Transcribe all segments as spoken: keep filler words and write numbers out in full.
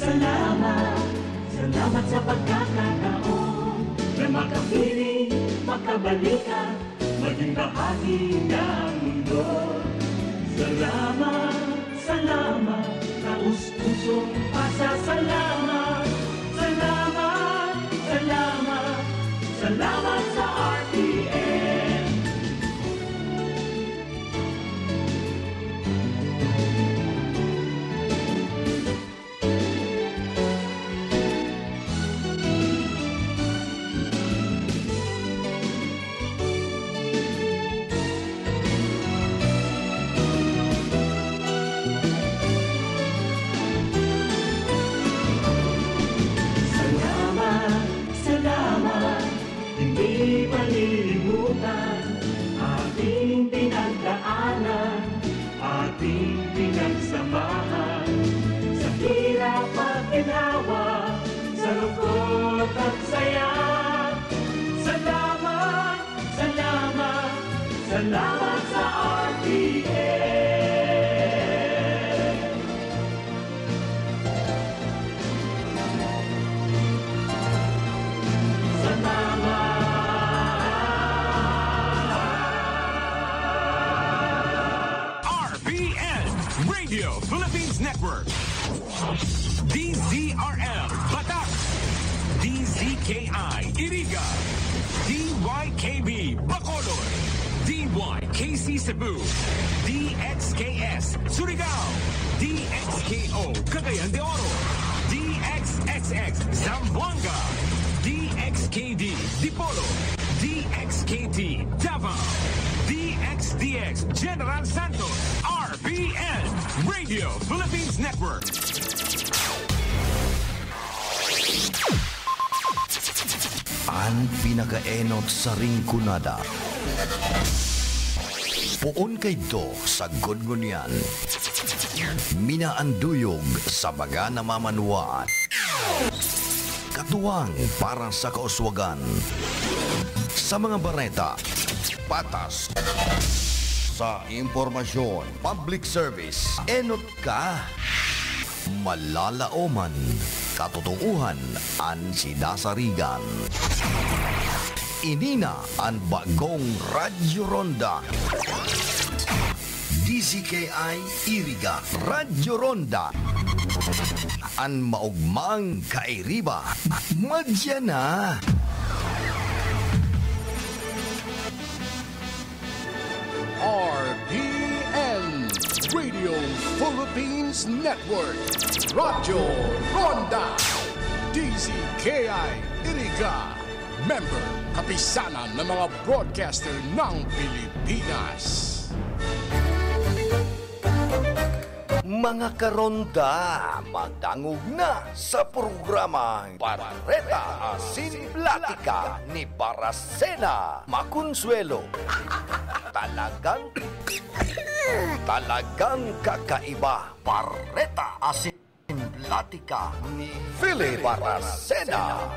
Salamat, salamat sa pagkakataon na makapiling, makabalikan, maging bahagi ng mundo. Salamat, salamat, taos-pusong pasasalamat. Salamat, salamat, salamat sa R T N. Salamat, salamat, hindi malilimutan ating pinagdaanan, ating pinagsamahan, sa hirap at ginhawa, sa lungkot at saya. Salamat, salamat, salamat sa R T N. Salamat! R P N, Radio Philippines Network. D Z R L, Batac. D Z K I, Iriga. D Y K B, Bacolod. D Y K C Cebu, D X K S, Surigao, D X K O, Cagayan de Oro, D X X X, Zamboanga, D X K D, Dipolog, D X K T, Davao, D X D X, General Santos, R P N, Radio Philippines Network. An pinakaenot sa Rinconada. Poon kaidto sagkod ngunyan. Minaanduyog sa mga namamanwaan. Katuwang para sa kauswagan. Sa mga bareta, patas. Sa impormasyon, public service, enot ka. Malalaoman, katotoohan an sinasarigan. Ini na an bagong Radyo Ronda. D Z K I Iriga, Radyo Ronda. An maogmang kairiba, madya na. R P N, Radio Philippines Network, Radyo Ronda, D Z K I Iriga, member, Kapisanan ng mga Broadcaster ng Pilipinas. Mga karonda, madangog na sa programang Bareta Asin Platika ni Baracena Maconsuelo. Talagang, talagang kakaiba, Bareta Asin Platika ni Philip Baracena.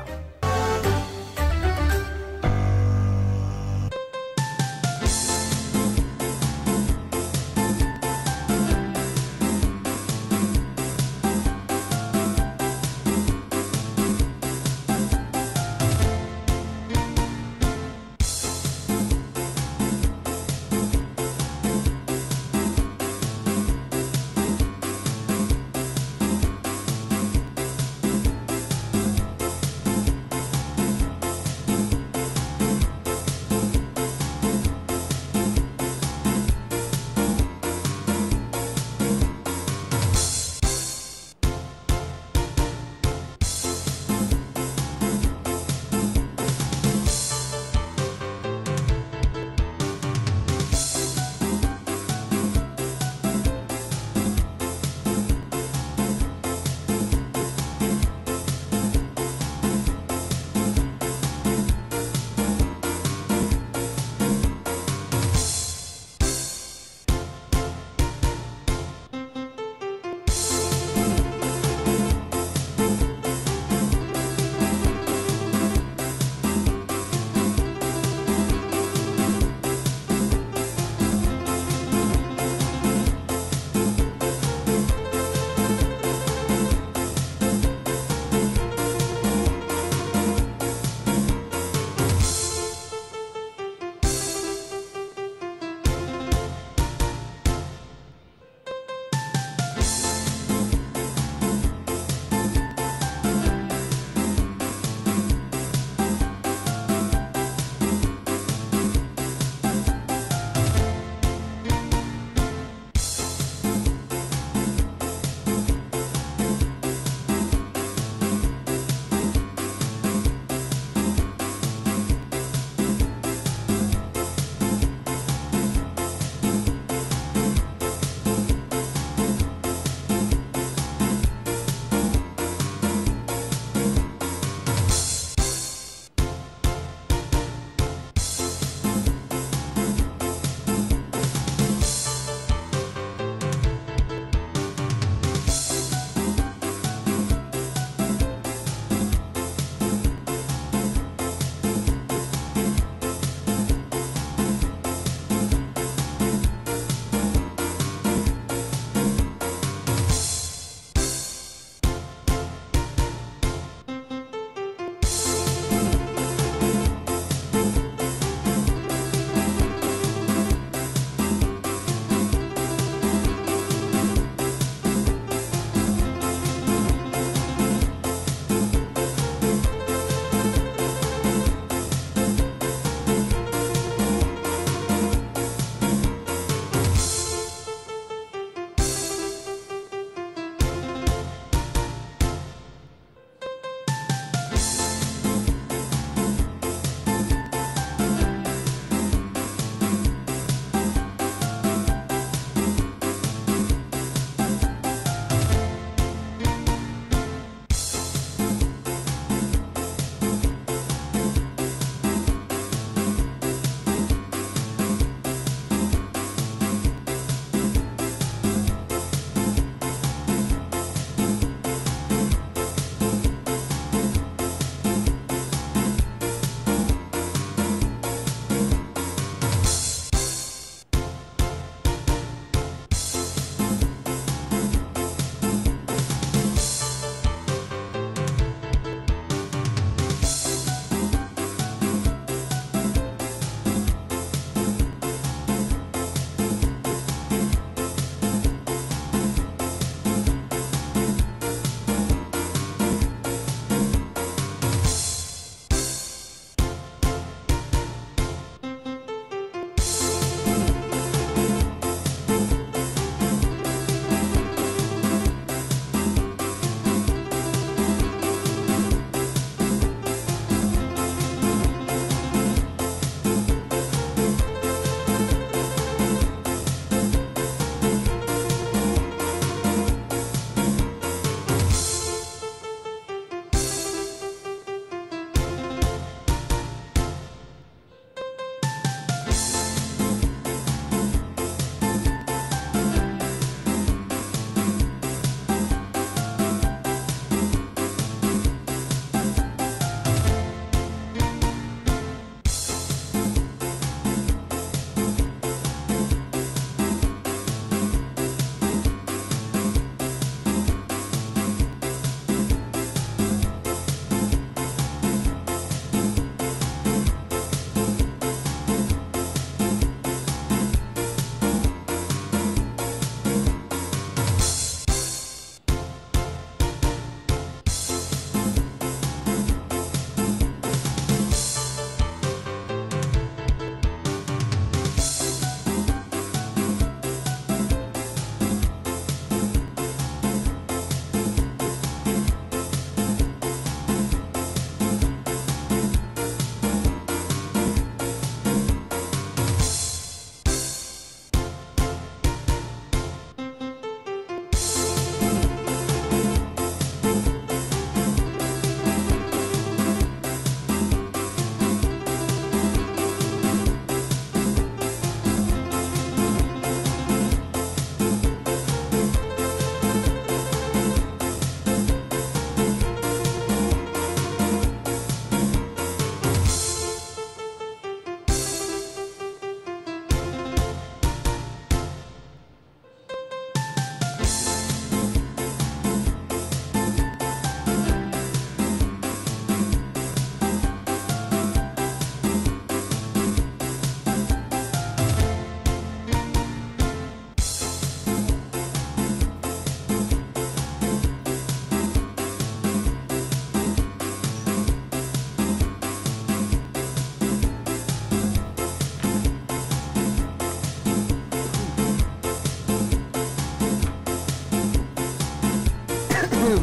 Mga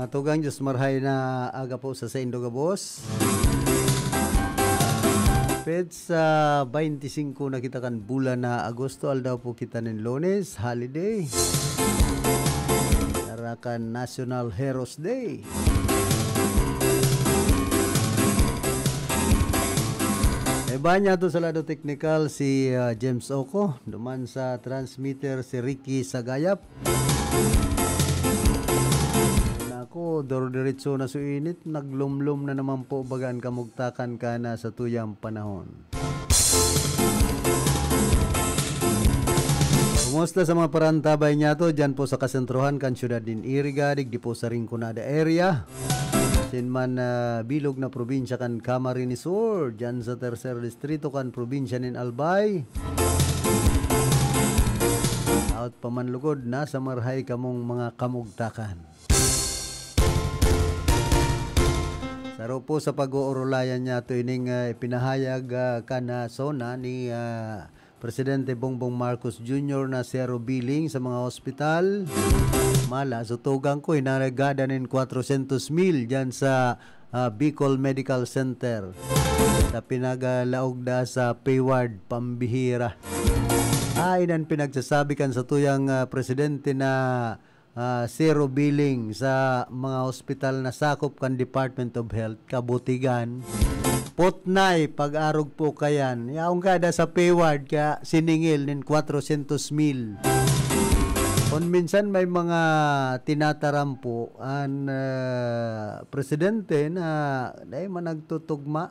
tugang, Diyos marhay na aga po sa saindo gabos. Petsa twenty-five na kita kan bulan na Agosto, aldaw po kita nin Lunes, holiday. Narakan National Heroes Day. Iba niya to sa lado teknikal si, ah, James Oco, duman sa transmitter si Ricky Sagayap. Naku, doro-diretso na so init, naglumlom na naman po baga an kamugtakan kana sa tuyang panahon. Kumusta sa mga parantabay niyato diyan po sa kasentrohan kan siyudad nin Iriga, digdi po sa Rinconada area? Sin man, ah, bilog na probinsya kan Camarines Sur, diyan sa tercer distrito kan probinsya nin Albay. Out pa man lugod, nasa marhay kamong mga kamugtakan. Saro po sa pag-uurulayan niyato ining, ah, ipinahayag, ah, kan, ah, SONA ni, ah, Presidente Bongbong Marcos Junior na zero billing sa mga ospital. Mala, so tugang ko, hinanagada nin kwatrosyentos mil diyan sa, ah, Bicol Medical Center. Sa pinagalaog da sa Payward, pambihira. Ay, nan pinagsasabi kan sa tuyang, ah, presidente na, ah, zero billing sa mga ospital na sakop kan Department of Health, kabutigan. Potnay, pag-arog po kayan. Yaon kada sa Payward, kaya siningil nin kwatrosyentos mil. Kung minsan may mga tinataram po, an, ah, presidente na dahil man nagtutugma,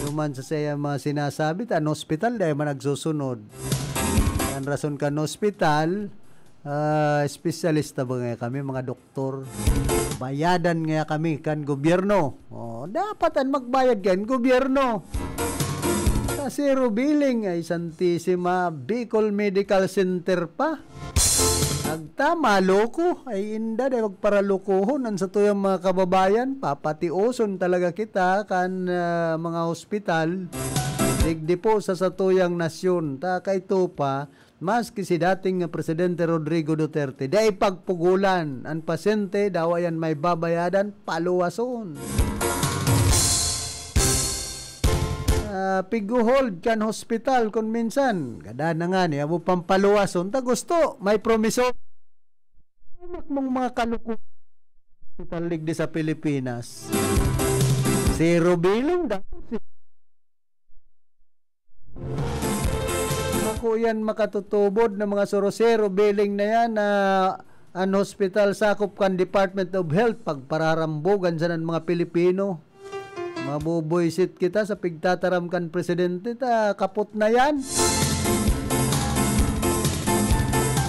duman sa siya mga sinasabi, ta an hospital dahil man nagsusunod. An rason kan hospital, ah, espesyalista ba nga kami, mga doktor? Bayadan nga kami kan gobyerno. Oh, dapat an magbayad kan gobyerno. Sa zero billing ay Santisima, Bicol Medical Center pa. Nagtama, loko. Ay, inda, dahil magparalukuhon an satuyang mga kababayan. Papatioson talaga kita kan, ah, mga ospital. Digdi po sa satuyang nasyon. Ta kaito pa, maski si dating nga Presidente Rodrigo Duterte, dai pagpugulan an pasyente, dawa yan may babayadan, paluwason. Ah, pig-hold kan hospital kun minsan. Gada na nga ni, abo pampaluwason. Ta gusto, may promiso. Anak mong mga kaluko-, hospital digdi sa Pilipinas. Zero billing daw. Ako yan makatutubod na mga sorosero, billing na yan na an hospital sakop kan Department of Health, pagpararambugan sa mga Pilipino. Mabubuisit kita sa pigtataram kan presidente, ta kapot na yan.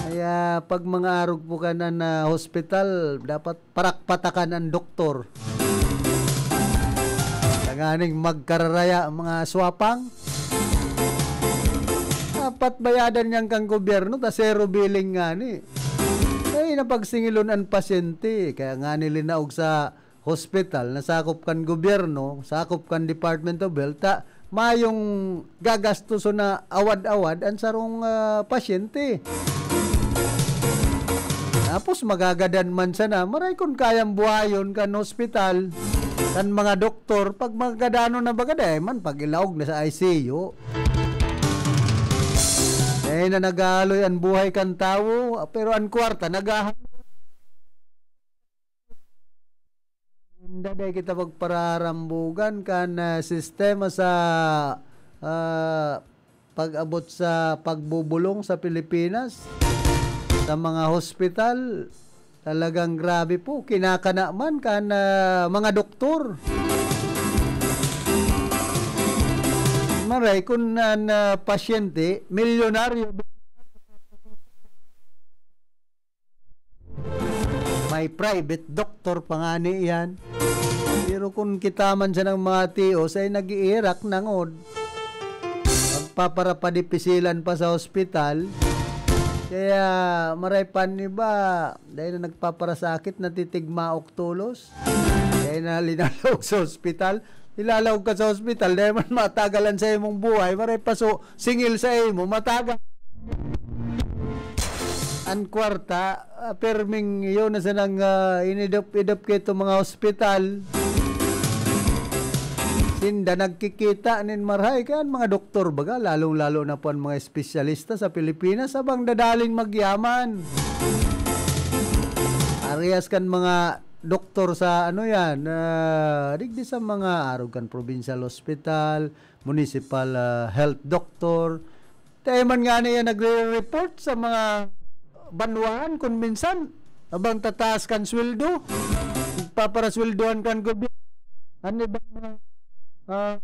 Kaya pag mga arog po ka na, na hospital, dapat parakpatakan ang doktor. Tanganing magkararaya ang mga swapang. Dapat bayadan niyan kang gobyerno, ta zero billing nga ni. Ay, napagsingilon ang pasyente. Kaya nga nilinaog sa hospital na sakop kan gobyerno, sakop kan Department of Health, ta mayong gagastoson na awad-awad ang sarong, ah, pasyente. Tapos magagadan man sana, maray kun kayang buhayon kan hospital, kan mga doktor, pag magadanon na baga, dai man, pag ilaog na sa I C U. Eh, na nag-aaloy ang buhay kan tawo, pero ang kwarta, nag-, Daday kita magpararambugan kan, ah, sistema sa, ah, pag-abot sa pagbubulong sa Pilipinas, sa mga hospital. Talagang grabe po, kinakana man kan, ah, mga doktor. Maray kun an, ah, pasyente, milyonaryo, may private doctor pa ngani yan. Pero kun kita man siya ng mga tios, ay nag-iirak nangod. Magpaparapadipisilan pa sa ospital. Kaya maray pa an iba, dai na nagpaparasakit, natitigmaok tolos. Dai na linalaog sa ospital. Ilalaog ka sa ospital, dai man matagal an sa imong buhay. Maray pa so, singil sa imo, matagal. An kwarta, ah, perming iyo na sanang, ah, inidop-idop kaito mga ospital. Sinda nagkikita nin marahay. Kaya an mga doktor, baga, lalong-lalo na po an mga espesyalista sa Pilipinas, abang dadaling magyaman. Parehas kan mga doktor sa, ano yan, ah, digdi sa mga arog kan provincial hospital, municipal, ah, health doctor. Tayo man nga niya nagre-report sa mga banwaan kung minsan, abang tataas kan sweldo, paparasweldohan kan gobyerno. Ano ba mga, ah,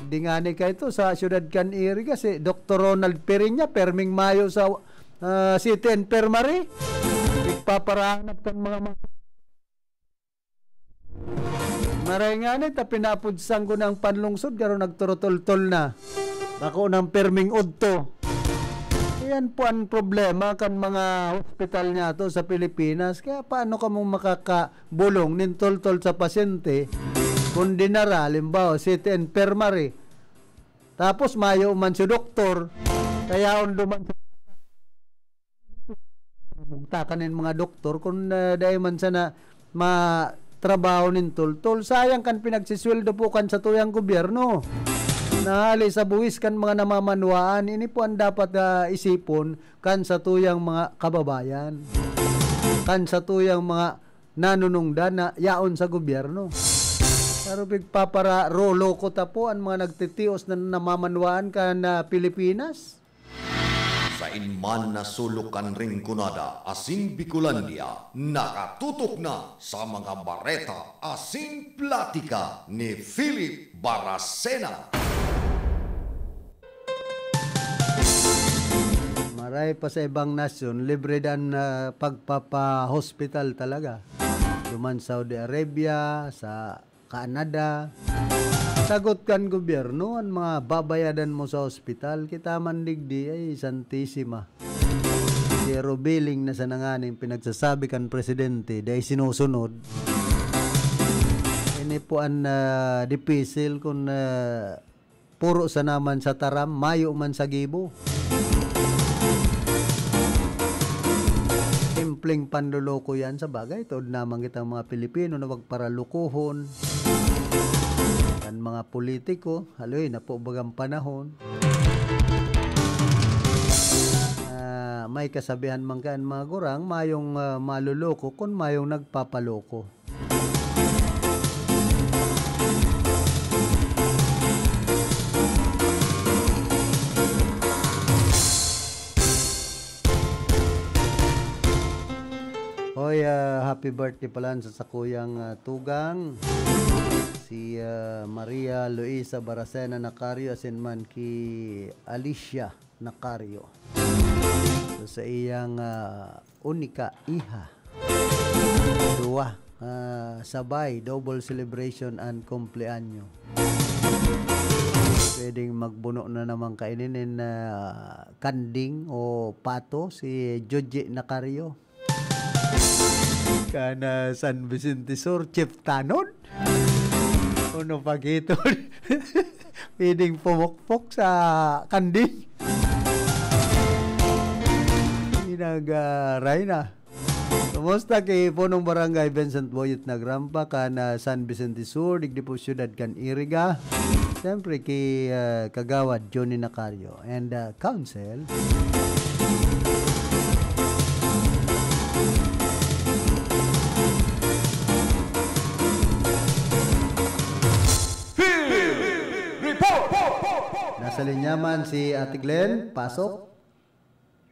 Di ngani kaito sa siyudad kan Iriga, si Doktor Ronald Pereña, perming mayo sa, ah, City Infirmary. Igpaparahanap kan mga ma-, maray ngani ta pinapudsang ko na an panlungsod, garo nagturutultol na. Bako nang perming udto. Iyan po an problema kan mga hospital niyato sa Pilipinas. Kaya paano kamong makakabolong nin tultol sa pasyente kung dinara, halimbawa, City Infirmary? Tapos mayo man si doktor, kaya on duman sa bugtakan nin mga doktor kung, ah, dai man sana matrabaho nin tultol. Sayang kan pinagsisweldo po kan satuyang gobyerno. Nahali sa buwis kan mga namamanwaan, ini po an dapat, ah, isipon kan satuyang mga kababayan, kan satuyang mga nanunungdan na yaon sa gobyerno. Pero pigpapara-, ro-, loko ta po an mga nagtitios na namamanwaan kan, ah, Pilipinas. Sain man na sulok kan Rinconada asin Bicolandia, nakatutok na sa mga bareta asin platika ni Philip Baracena. Maray pa sa ibang nasyon, libre dan, ah, pagpapa-hospital talaga. Duman Saudi Arabia, sa Canada. Sagot kan gobyerno, an mga babayadan mo sa ospital, kita man digdi ay santisima. Zero billing na sana nganing pinagsasabi kan presidente, dai sinusunod. Ini po an, ah, dipisil kun, ah, puro sana man sa taram, mayo man sa gibo. Simpleng panloloko yan. Sa bagay, tood naman kitang mga Pilipino na pagparalukuhon kan mga politiko. Haloy na po bagang panahon. Ah, may kasabihan man kan mga gurang, mayong, ah, maloloko kun mayong nagpapaloko. Hoy, ah, happy birthday pala sa sakuyang, ah, tugang, si, ah, Maria Luisa Baracena Nacario, asin man ki Alicia Nacario. So, sa iyang, ah, unika iha, duwa, ah, sabay, double celebration an kumpleanyo. Pwedeng magbuno na naman kaini nin, ah, kanding o pato si Joji Nacario. Kan, ah, San Vicente Sur, Chief Tanod? Uno pa gito. Pwedeng pumukpok sa kanding. Pinag-aray na. Kumusta ki Punong Barangay Vincent Boyet Nagrampa kan, ah, San Vicente Sur, digdi po siyudad kan Iriga? Siyempre ki, ah, Kagawad Johnny Nacario and, ah, Council. Field Report! Nasa linya man si Ate Glenn. Pasok.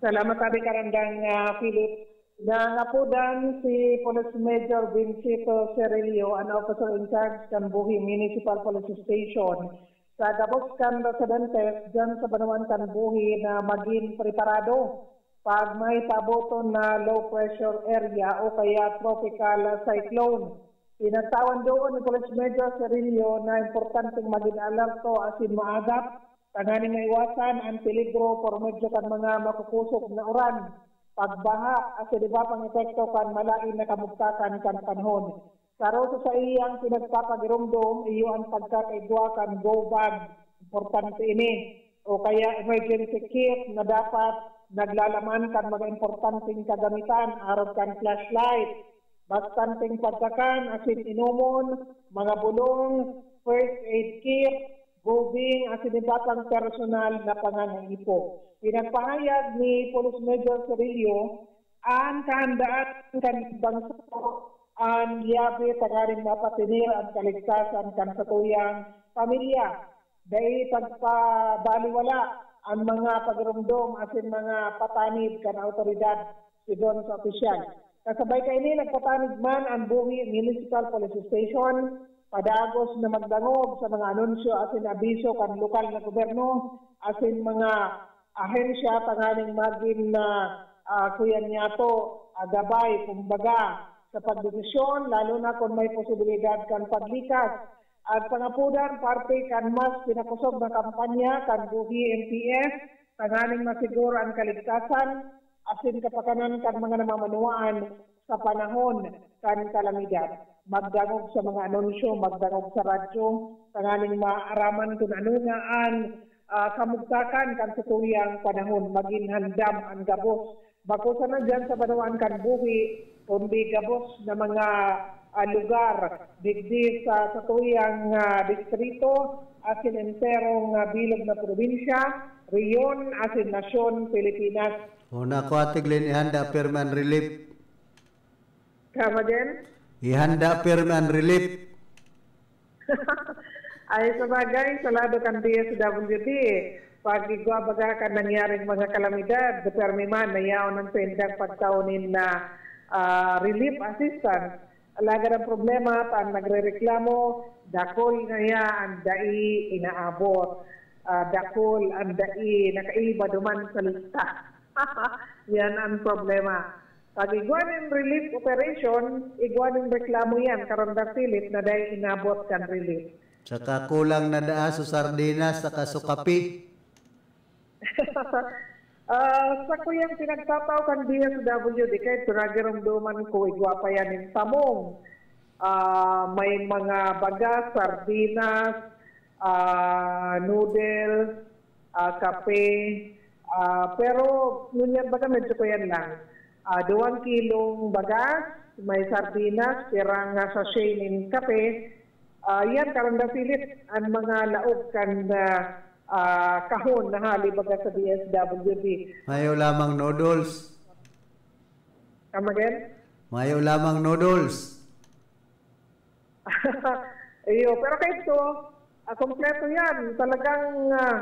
Salamat, Ate Karandang, ah, Philip. Nangapodan si Police Major Vincito Cirillo, an officer in charge kan Buhi Municipal Police Station, sa gabos kan residentes dyan sa banwaan kan Buhi na magin preparado pag may paaboton na low pressure area o kaya tropical cyclone. Pinagtawan doon ni Police Major Cirillo na importanteng magin alerto asin maagap tanganing maiwasan an peligro por medyo kan mga makukusog na uran, pagbaha, asin iba pang epekto kan malain na kamugtakan kan panahon. Saro sa saiyang pinagpapagiromdom iyo an pagkakaigwa kan go bag, importante ini, o kaya emergency kit na dapat naglalaman kan mga importanteng kagamitan arog kan flashlight, bastanteng pagkakan asin inomon, mga bulong, first aid kit, gubing asin iba pang personal na pangangaipo. Pinagpahayag ni Police Major Cirillo an kahandaan kan bangso an yabi tanganing mapatinir an kaligtasan kan satuyang pamilya. Dai pagpabaliwala an mga pagiromdom asin mga patanid kan awtoridad, sigon sa opisyal. Kasabay kaini, nagpatanid man an Buhi Municipal Police Station padagos na magdangog sa mga anunsyo asin abiso kan lokal na gobyerno asin mga ahensya tanganing magin na, ah, kuyan niyato, ah, gabay, kumbaga, sa pagdesisyon, lalo na kung may posibilidad kan paglikas. At pangapudan, parte kan mas pinakosog na kampanya kan Buhi M P S, tanganing masiguro an kaligtasan asin kapakanan kan mga namamanwaan sa panahon kan kalamidad. Magdangog sa mga anunsyo, magdangog sa radyo, tanganing maaraman kun ano nga an, ah, kamugtakan kan satuyang panahon, magin handam an gabos. Bako sana diyan sa banwaan kan Buhi, kundi gabos na mga, ah, lugar digdi sa satuyang, ah, distrito asin enterong, ah, bilog na probinsya, rehiyon asin nasyon Pilipinas. O, nako, Ate Glenn, ihanda pirmi an relief. Come again? Ihanda pirmi an relief. Ay, sa bagay, sa lado kan D S W D, pag igwa baga kan nangyaring mga kalamidad, pirmi man, nayaon an saindang pagtao nin na, ah, relief assistance. Alagad ang problema, ta an nagrereklamo, dakul ngaya an dai inaabot. Ah, dakul an dai nakaiba duman sa lista. Yan ang problema. Pag igwa nin relief operation, igwa nin reklamo yan, karong dapilit na dai inabot kan relief. Saka kulang na daa sa sardinas, saka sa kape. Ah, sa kuyang pinagtataw kan D S W D, kay pinagiromdoman ko, igwa pa yan yung tamong. Ah, may mga baga, sardinas, ah, noodles, ah, kape. Ah, pero ngunyan baga medyo kuyan lang. Ah, duwang kilong bagas, may sardinas, pirang, ah, sachet nin kape. Ah, yan, karong dapilit an mga laog kan, ah, ah, kahon na hali baga sa D S W D. Mayo lamang noodles. Come again? Mayo lamang noodles. Iyo, pero kaito, ah, kompleto yan. Talagang, ah,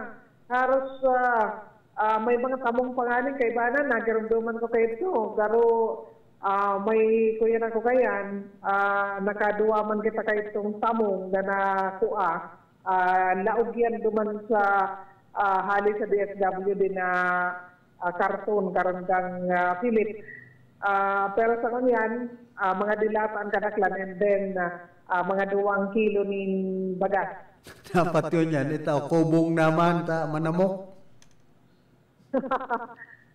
haros, ah, ah, may mga tamong panganing kaibanan, nagirumduman ko kaito. Garo, ah, may kuya na ko kayan, ah, nakaduwa man kita kaitong tamong na nakua. Ah, laog yan duman sa, ah, hali sa D S W D na, ah, karton, karandang, ah, pilit. Ah, pero sa kanyan, ah, mga dilata an kadaklan, and then, ah, ah, mga duwang kilo nin bagas. Dapat yun yan. Ito, kubong naman, ta, manamok.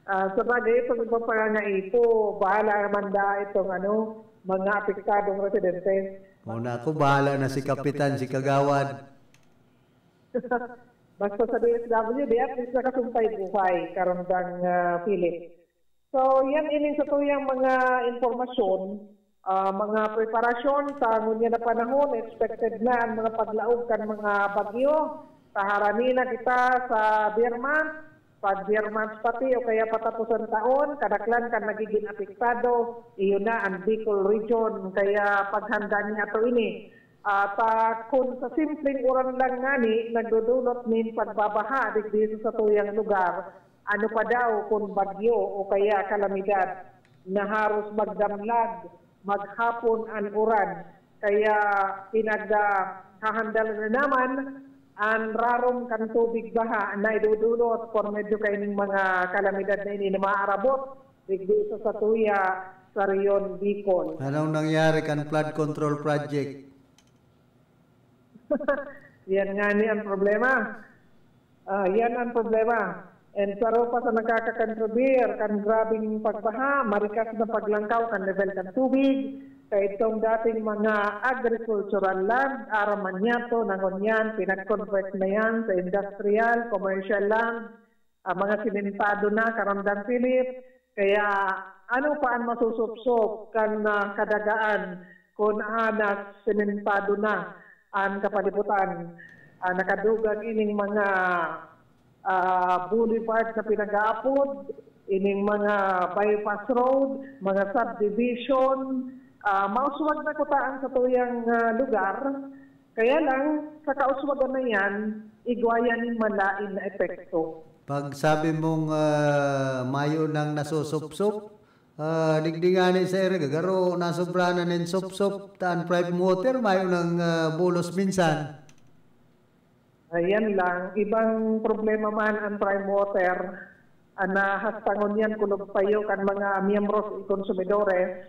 Ah, sa bagay, itong ibang pangangaipo, bahala naman da itong, ano, mga apektadong residente. Muna ako, bahala na si Kapitan, si Kagawad. Basta sa D S W D, at least nakasumpay buhay, karandang, ah, Philip. So, yan ining sa tuyang mga impormasyon, ah, mga preparasyon sa ngunyan na panahon, expected na ang mga paglaog kan mga bagyo. Taharani na kita sa Birman, pag Birman pati o kaya patapusan taon, kadaklan kan nagiging apektado, iyon na ang Bicol region. Kaya paghanda niya to ini. At, ah, kun sa simpleng uran lang ngani nagdudulot nin pagbabaha digdi sa satuyang lugar, ano pa daw kun bagyo o kaya kalamidad na haros magdamlag maghapon an uran? Kaya pinaghahandal na naman An rarom kan tubig baha na idudulot por medio kaining mga kalamidad na ini na maarabot digdi sa satuya sa Rehiyon Bicol. Anong nangyari kan flood control project? Yan nga ni ang problema. Ah, yan ang problema. And saro pa sa nakakakontribir kan grabing pagbaha, marikas na paglangkaw kan level kan tubig, kaidtong dating mga agricultural land, aram man niyato na ngunyan pinag-convert na yan sa industrial, commercial land, ah, mga simentado na, Karandang Philip. Kaya ano pa ang masusupsop kan ah, kadagaan kun anak simentado na ang kapalibutan? Ah, nakadugang ining mga ah, boulevard na pinag-aapod, ining mga bypass road, mga subdivision, ah, mauswag na kuta ang satuyang ah, lugar. Kaya lang, sa kauswagan na yan, igwa yan nin malain na epekto. Pag sabi mong ah, mayo nang nasusupsop, ah, digdi ngani sa Iriga, garo nasobra na nin supsop, ta an prime water, mayo nang ah, bulos minsan. Ayan lang, ibang problema man ang prime water. An nahastangon yan, kulog payo kan mga miyembros y konsumidores.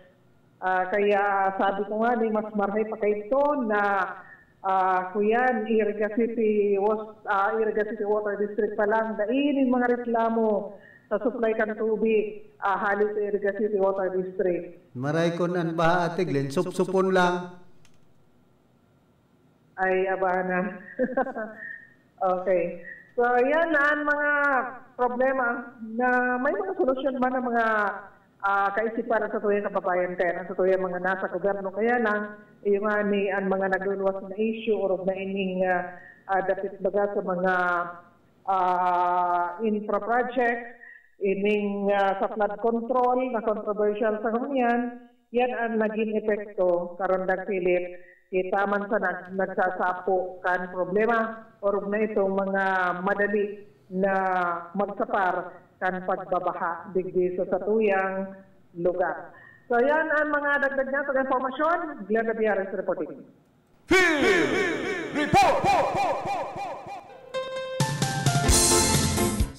Ah, kaya sabi ko nga ni, mas marhay pa kaidto na ah, kuyan, Iriga City was ah, Iriga City Water District pa lang, dai nin mga reklamo sa supply kan tubig ah, hali sa Iriga City Water District. Maray kun an baha, Ate Glenn, supsupon lang. Ay, abana. Okay. So, yan na ang mga problema na may mga solusyon man ang mga ah, kaisipan sa tuyang kababayan, kaya na sa tuyang mga nasa gobyerno. Kaya lang, iyo nga ni ang mga nagluluwas na issue, orog na ining ah, ah, dapit baga sa mga ah, infra project, ining ah, sa flood control na controversial sa ngayon, yan ang naging epekto, Karandang Philip, kita man sa nag, nagsasapo kan problema, orog na itong mga madali na magsapar kan pagbabaha digdi sa satuyang lugar. So yan ang mga dagdag na sa impormasyon. Glenda Biares reporting. Field Report!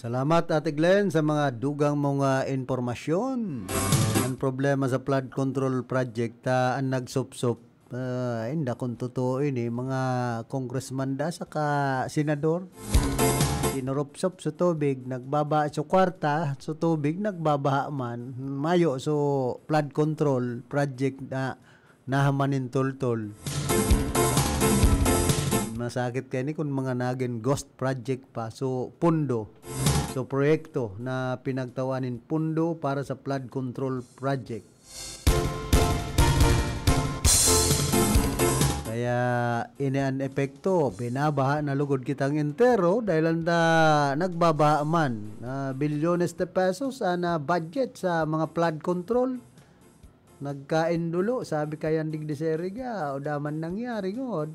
Salamat, Ate Glenn, sa mga dugang mong ah, impormasyon. Ang problema sa flood control project, ah, ang nagsupsop, ah, inda kung totoo ini, mga congressman da saka senador. Sinurupsop sa tubig, nagbaba sa kwarta, sa tubig, nagbabaha man. Mayo, so flood control project na nahaman nin tultol. Masakit kaini kun mga nagin ghost project pa. So, pundo. So, proyekto na pinagtawan nin pundo para sa flood control project. Kaya, ini an epekto, binabaha na lugod kitang entero dahil anda nagbabaha man. Ah, bilyones de pesos an ah, budget sa mga flood control. Nagkaindulo, sabi kayan digdi sa Iriga, o daman nangyari ngod.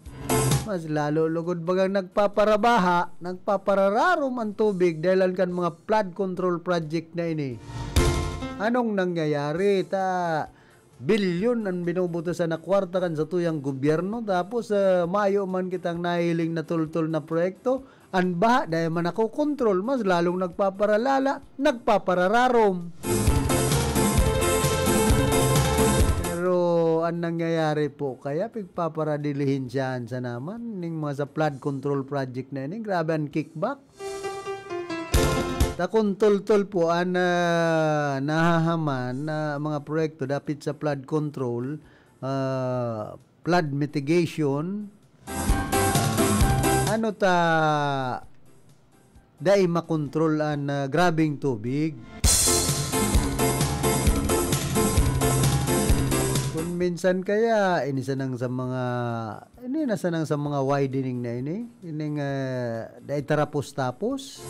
Mas lalo lugod bagang nagpaparabaha, nagpaparararom ang tubig dahilan kan mga flood control project na ini. Anong nangyayari? Ta, bilyon ang binubutusan na kwarta kan satuyang gobyerno, tapos ah, mayo man kitang nahiling na tultol na proyekto, an baha dai man nakokontrol, mas lalong nagpaparalala, nagpaparararom. Pero an nangyayari po, kaya pigpaparadilihensiyahan sa naman ning mga sa flood control project na ini, grabe an kickback. Ta kun toltol po an ah, nahahaman na mga proyekto dapit sa flood control, ah, flood mitigation, ano ta dai makontrol an ah, grabeng tubig. Kun minsan kaya, ini sanang sa mga, ini na sanang sa mga widening na ini, ining ah, dai tarapos-tapos.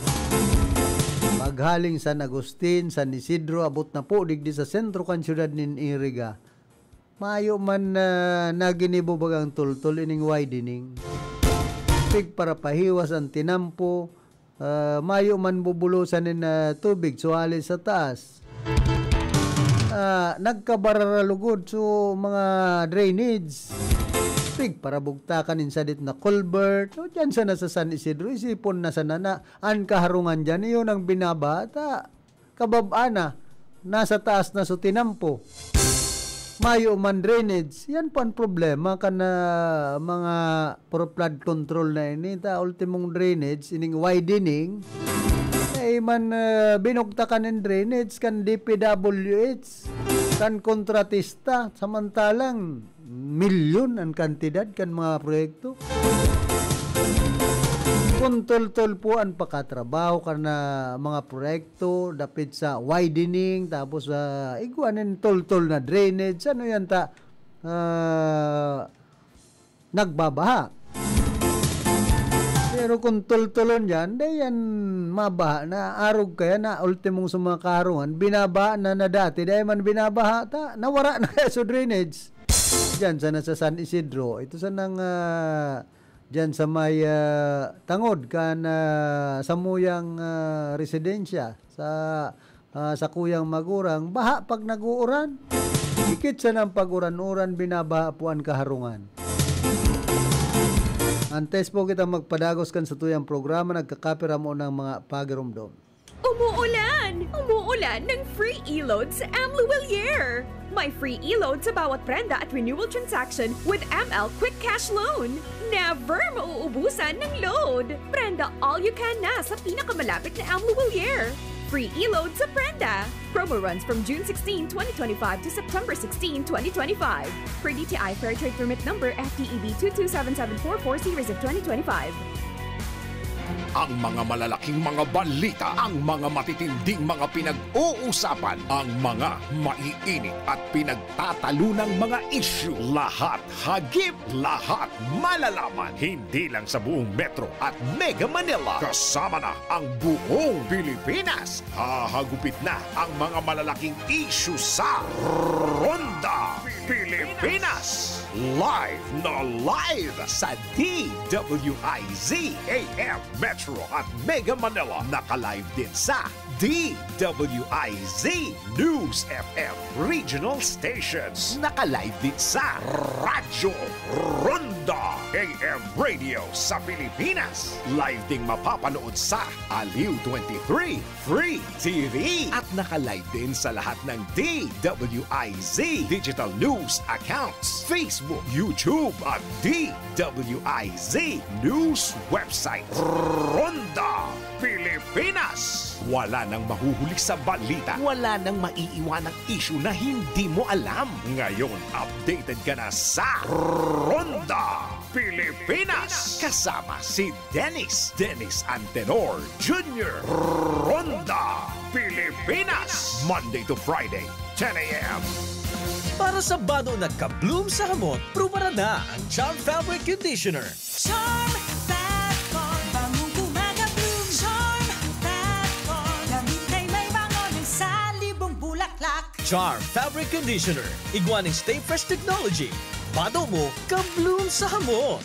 Paghaling San Agustin, San Isidro, abot na po digdi sa sentro kan siyudad nin Iriga. Mayo man ah, naginibo bagang toltol ining widening. Pigparapahiwas an tinampo, ah, mayo man bubulosan nin ah, tubig suhali sa taas. Ah, nagkabarara lugod so mga drainage. Pigparabugtakan nin sadit na culvert. O, diyan sana sa San Isidro, isipon na sana na an kaharungan diyan, iyon ang binabaha. Ta, kabab-an na, nasa taas na so tinampo. Mayo man drainage. Yan po ang problema kan, ah, mga pro-, flood control na ini. Ta, ultimong drainage, ining widening, eh, man, ah, binugtakan nin drainage kan D P W H, kan kontratista. Samantalang, milyon an kantidad kan mga proyekto. Kun toltol po an pakatrabaho kan, ah, mga proyekto dapit sa widening, tapos, ah, igwa nin toltol na drainage, ano yan ta, ah, nagbabaha. Pero kung toltolon yan, di yan mabaha na arog kaya na ultimong sa mga karungan, binabaha na na dati, dahil man binabaha ta, nawara na kaya sa drainage. Diyan sana sa San Isidro, ito sanang, ah, diyan sa may, ah, tangod kan, ah, samuyang, ah, residensya sa, ah, sakuyang magurang, baha pag nag-uuran. Dikit sana ang pag-uran-uran, binabaha po an kaharungan. Antes po kita magpadagos kan satuyang programa, nagkakapira mo ng mga pagirumdom. Umuulan! Umuulan ng free e-load sa M Luwilier! May free e-load sa bawat prenda at renewal transaction with M L Quick Cash Loan. Never mauubusan ng load! Prenda all you can na sa pinakamalapit na M Luwilier. Free e-load sa prenda! Promo runs from June sixteen, twenty twenty-five to September sixteen, twenty twenty-five. Per D T I Fair Trade Permit Number F T E B two two seven seven four four series of twenty twenty-five. Ang mga malalaking mga balita, ang mga matitinding mga pinag-uusapan, ang mga maiinit at pinagtatalunang mga isyu, lahat, hagip lahat, malalaman, hindi lang sa buong Metro at Mega Manila, kasama na ang buong Pilipinas. Hahagupit na ang mga malalaking isyu sa Ronda Pilipinas. Live na live sa D W I Z A M Metro at Mega Manila. Naka-live din sa D W I Z News F M Regional Stations. Naka-live din sa Radyo Ronda A M Radio sa Pilipinas. Live ding mapapanood sa Aliw twenty-three Free T V. At naka-live din sa lahat ng D W I Z digital news accounts, Facebook, YouTube, at D W I Z news website. Ronda Pilipinas. Wala nang mahuhuli sa balita. Wala nang maiiwanang isyu na hindi mo alam. Ngayon, updated ka na sa Ronda Pilipinas. Kasama si Dennis, Dennis Antenor Junior. Ronda Pilipinas. Monday to Friday, ten a m. Para sa bado na ka-bloom sa hamot, prubaran na ang Charm Fabric Conditioner. Charm Fat Bar, bangong gumagabloom. Charm Fat Bar, damit ay may bango ng salibong bulaklak. Charm Fabric Conditioner, igwa ning Stay Fresh Technology. Bado mo, ka-bloom sa hamot.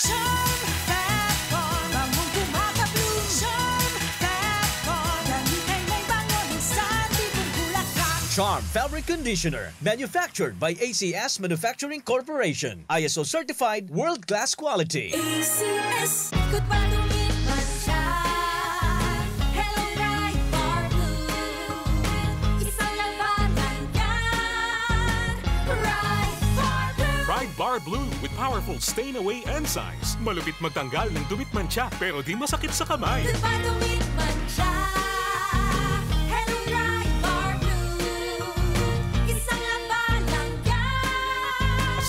Charm Fat Bar, bangong gumagabloom. Charm Fat Bar, damit ay may bango ng salibong bulaklak. Charm Fabric Conditioner, manufactured by A C S Manufacturing Corporation. I S O certified, world-class quality. A C S, ikot pa, dumit man siya. Hello, Pride Bar Blue. Isang labanan yan. Pride Bar Blue. Pride Bar Blue with powerful stain away enzymes. Malupit magtanggal ng dumit mantsa, pero di masakit sa kamay. Ikot pa, dumit man siya. Hello, Pride Bar Blue. Isang labanan yan.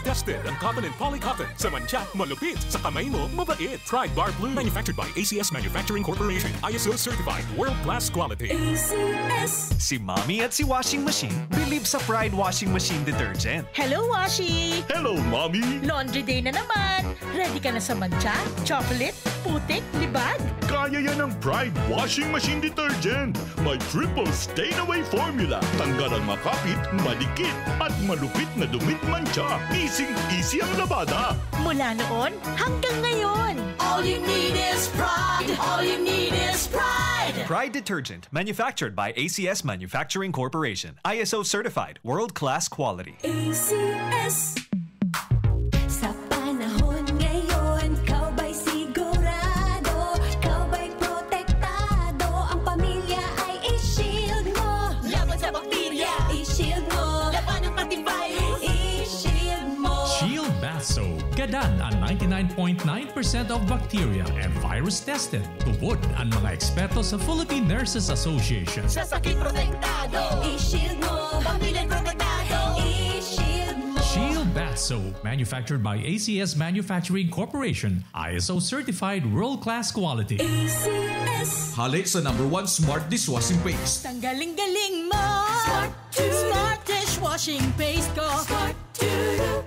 Tested ang cotton and poly cotton. Sa mantsa, malupit. Sa kamay mo, mabait. Pride Bar Blue. Manufactured by A C S Manufacturing Corporation. I S O certified. World class quality. A C S. Si Mommy at si Washing Machine bilib sa Pride Washing Machine Detergent. Hello, Washi! Hello, Mommy! Laundry day na naman! Ready ka na sa mantsa, chocolate, putik, libag? Kaya yan ng Pride Washing Machine Detergent. May triple stain away formula. Tanggal ang makapit, madikit, at malupit na dumit mantsa. Easy-easy ang labada. Mula noon hanggang ngayon. All you need is Pride. All you need is Pride. Pride Detergent, manufactured by A C S Manufacturing Corporation. I S O certified, world-class quality. A C S. Sa Dan ang ninety-nine point nine percent of bacteria and virus tested. Tubod ang mga eksperto sa Philippine Nurses Association. Sa sakit protektado, i-shield mo. Pamilya protektado, i-shield mo. Shield Bath Soap, manufactured by A C S Manufacturing Corporation, I S O certified world-class quality. A C S. Hali sa number one smart dishwashing paste. Tanggaling-galing mo. Smart Smart dishwashing paste ko. Smart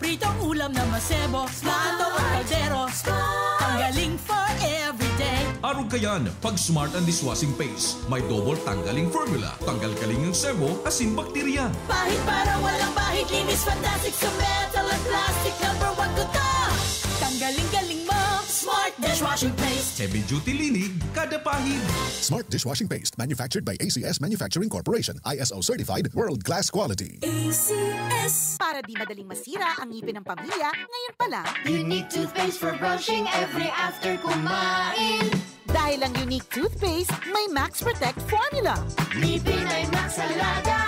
Pritong ulam na masebo. Plato o kaldero. Tanggaling for everyday. Arog kayan, pag Smart ang dishwashing paste. May double tanggaling formula. Tanggal kaling ang sebo, asin bakterya. Pahid para walang bahid. Linis fantastic sa metal at plastic. Number one ko to. Tanggaling-galing mo. Smart dishwashing paste. Heavy duty linig, kada pahid. Smart dishwashing paste, manufactured by A C S Manufacturing Corporation, I S O certified, world-class quality. A C S. Para di madaling masira ang ngipin ng pamilya, ngayon pa lang. Unique toothpaste for brushing every after kumain. Dahil ang Unique Toothpaste may Max Protect Formula. Ngipin ay Max Alaga,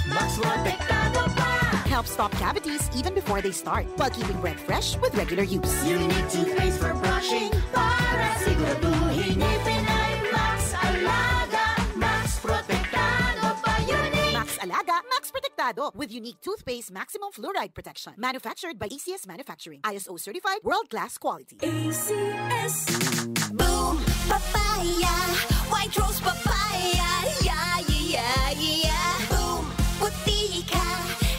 Max Protektado pa. Help stop cavities even before they start, while keeping breath fresh with regular use. Unique Toothpaste for brushing, para siguraduhin ngipin ay Max Alaga, Max Protektado pa. Unique Max Alaga, Max Protektado, with Unique Toothpaste Maximum Fluoride Protection. Manufactured by A C S Manufacturing. I S O certified, world-class quality. A C S. Boom Papaya, White Rose Papaya, yeah, yeah, yeah, yeah. Boom Puti ka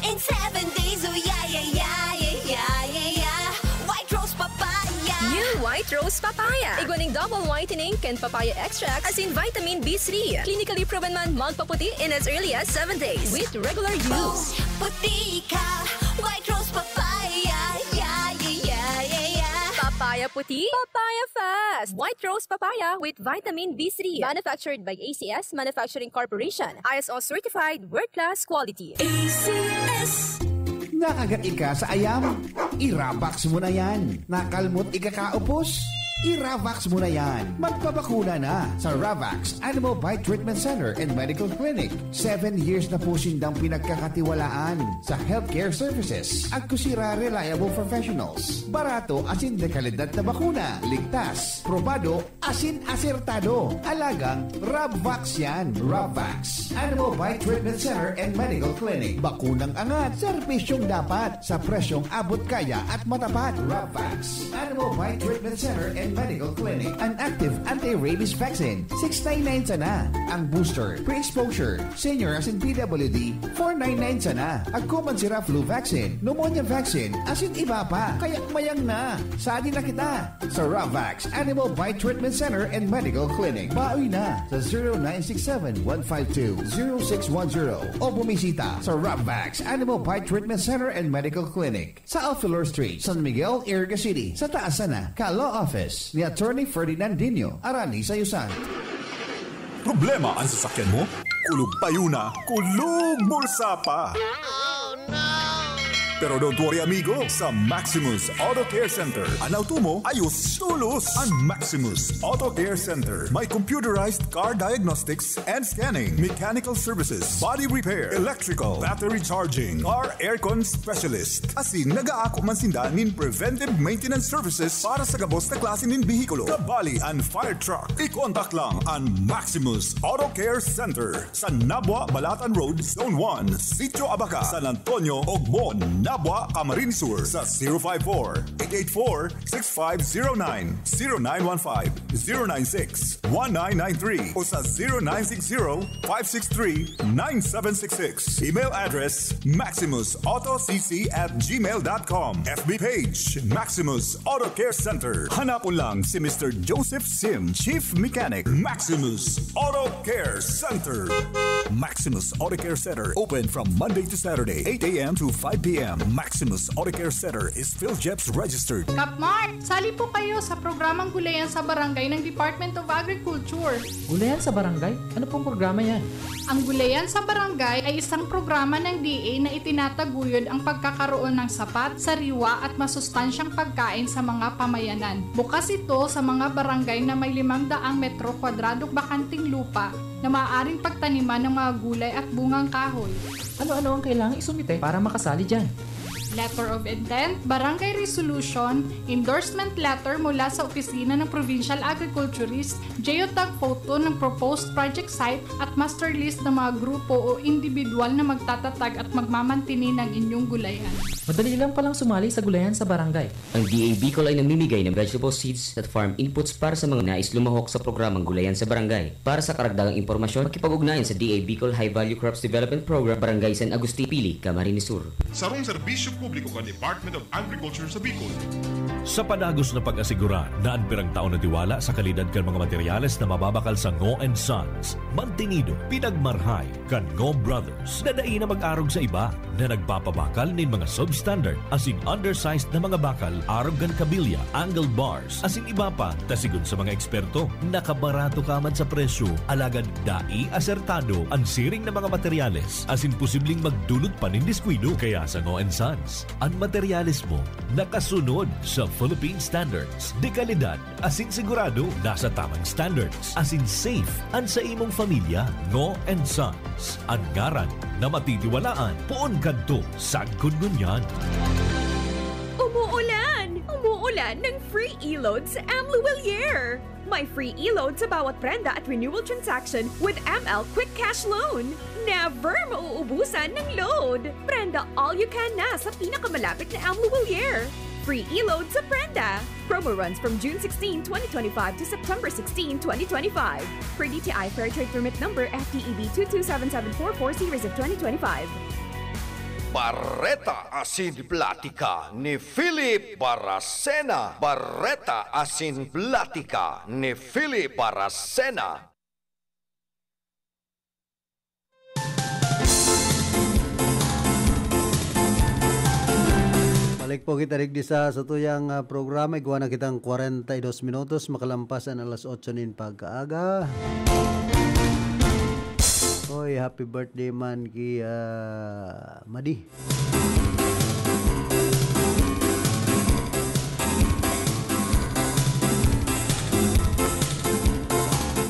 in seven days, oh yeah, yeah, yeah, yeah, yeah, yeah, yeah. White Rose Papaya. New White Rose Papaya. Igwa ning double whitening kan papaya extract asin vitamin B three. Clinically proven man magpaputi in as early as seven days with regular use. Puti ka, White Rose Papaya, yeah, yeah, yeah, yeah, yeah. Papaya puti, papaya fast. White Rose Papaya with vitamin B three. Manufactured by A C S Manufacturing Corporation. I S O certified, world-class quality. A C S. Nakagat ika sa ayam? I-Ravax mo na yan. Nakalmot ika kaupos? I-Ravax mo na yan. Magpabakuna na sa Ravax Animal Bite Treatment Center and Medical Clinic. Seven years na po sindang pinagkakatiwalaan sa healthcare services. Agko sira reliable professionals. Barato asin de kalidad na bakuna. Ligtas, probado, asin asertado. Alagang Rabvax yan. Rabvax Animal Bite Treatment Center and Medical Clinic. Bakunang angat, serbisyong dapat, sa presyong abot kaya at matapat. Rabvax Animal Bite Treatment Center and Medical Clinic. An active anti-rabies vaccine, six nine nine sana. Ang booster, pre-exposure, senior asin P W D, four nine nine sana. Agko man sira flu vaccine, pneumonia vaccine, asin iba pa. Kaya mayang na. Sadi na kita sa Ravax Animal Bite Treatment Center and Medical Clinic. Baoy na sa zero nine six seven, one five two, zero six one zero o bumisita sa Ravax Animal Bite Treatment Center and Medical Clinic sa Alfelor Street, San Miguel, Iriga City, sa taas sana ka Law Office ni Attorney Ferdinand Dino, Arani Sayusan. Problema an sasakyan mo? Kulog payo na, kulog bulsa pa! Pero don't worry, amigo. Sa Maximus Auto Care Center, an auto mo, ayos tolos. An Maximus Auto Care Center may computerized car diagnostics and scanning, mechanical services, body repair, electrical, battery charging, car aircon specialist. Asin nag-aako man sinda nin preventive maintenance services para sa gabos na klase nin behikulo, kabali an fire truck. I-contact lang an Maximus Auto Care Center sa Nabua, Balatan Road, Zone one, Sitio Abaca, San Antonio, Ogmon, Nabua, Camarines Sur, sa zero five four, eight eight four, six five zero nine, zero nine one five, zero nine six, one nine nine three, o sa zero nine six zero, five six three, nine seven six six. Email address, maximus auto c c at gmail dot com. F B page, Maximus Auto Care Center. Hanapon lang si Mister Joseph Sim, Chief Mechanic, Maximus Auto Care Center. Maximus Auto Care Center, open from Monday to Saturday, eight a m to five p m. Maximus Auto Care Center is PhilGEPS registered. Kapmart, sali po kayo sa programang Gulayan sa Barangay ng Department of Agriculture. Gulayan sa Barangay? Ano pong programa yan? Ang Gulayan sa Barangay ay isang programa ng D A na itinataguyod ang pagkakaroon ng sapat, sariwa at masustansyang pagkain sa mga pamayanan. Bukas ito sa mga barangay na may limang daang metro kwadradong bakanteng lupa na maaaring pagtaniman ng mga gulay at bungang kahoy. Ano-ano ang kailangang isumite para makasali dyan? Letter of intent, barangay resolution, endorsement letter mula sa opisina ng Provincial Agriculturist, geotag photo ng proposed project site at master list ng mga grupo o individual na magtatatag at magmamantini ng inyong gulayan. Madali lang palang sumali sa gulayan sa barangay. Ang D A Bicol ay namimigay ng vegetable seeds at farm inputs para sa mga nais lumahok sa programang gulayan sa barangay. Para sa karagdagang impormasyon, makipag-ugnayan sa D A Bicol High Value Crops Development Program, Barangay San Agustin, Pili, Camarines Sur. Sarong serbisyo publiko kan Department of Agriculture sa Bicol. Sa padagos na pag-asigurar na an pirang taon na tiwala sa kalidad kan mga materyales na mababakal sa Ngo and Sons, mantinido, pinagmarhay kan Ngo Brothers na dai na mag-arog sa iba na nagpapabakal nin mga substandard asin undersized na mga bakal, arog kan kabilya, angle bars, asin iba pa, ta sigon sa mga eksperto, nakabarato ka man sa presyo, alagad dai asertado an siring na mga materyales, asin posibleng magdulot pa nin diskuido. Kaya sa Ngo and Sons, an materyales mo nakasunod sa Philippine Standards de Calidad, asin sigurado nasa tamang standards, asin safe an sa imong pamilya. Ngo and Sons, an ngaran na matitiwalaan poon kadto sagkod ngunyan. Umuulan! Umuulan ng free e-load sa M Luwilier! May free e-load sa bawat prenda at renewal transaction with M L Quick Cash Loan. Never mauubusan ng load! Prenda all you can na sa pinakamalapit na M Luwilier. Free e-load sa prenda! Promo runs from June sixteen, twenty twenty-five to September sixteen, twenty twenty-five. Per D T I Fair Trade Permit Number F T E B two two seven seven four four, series of twenty twenty-five. Bareta asin Platika ni Philip Baracena. Bareta asin Platika ni Philip Baracena. Balik po kita digdi sa satuyang, ah, programa. Igwa na kitang kwarenta y dos minutos makalampas an alas otso nin pagkaaga. Oy, happy birthday man ki, ah, Madi.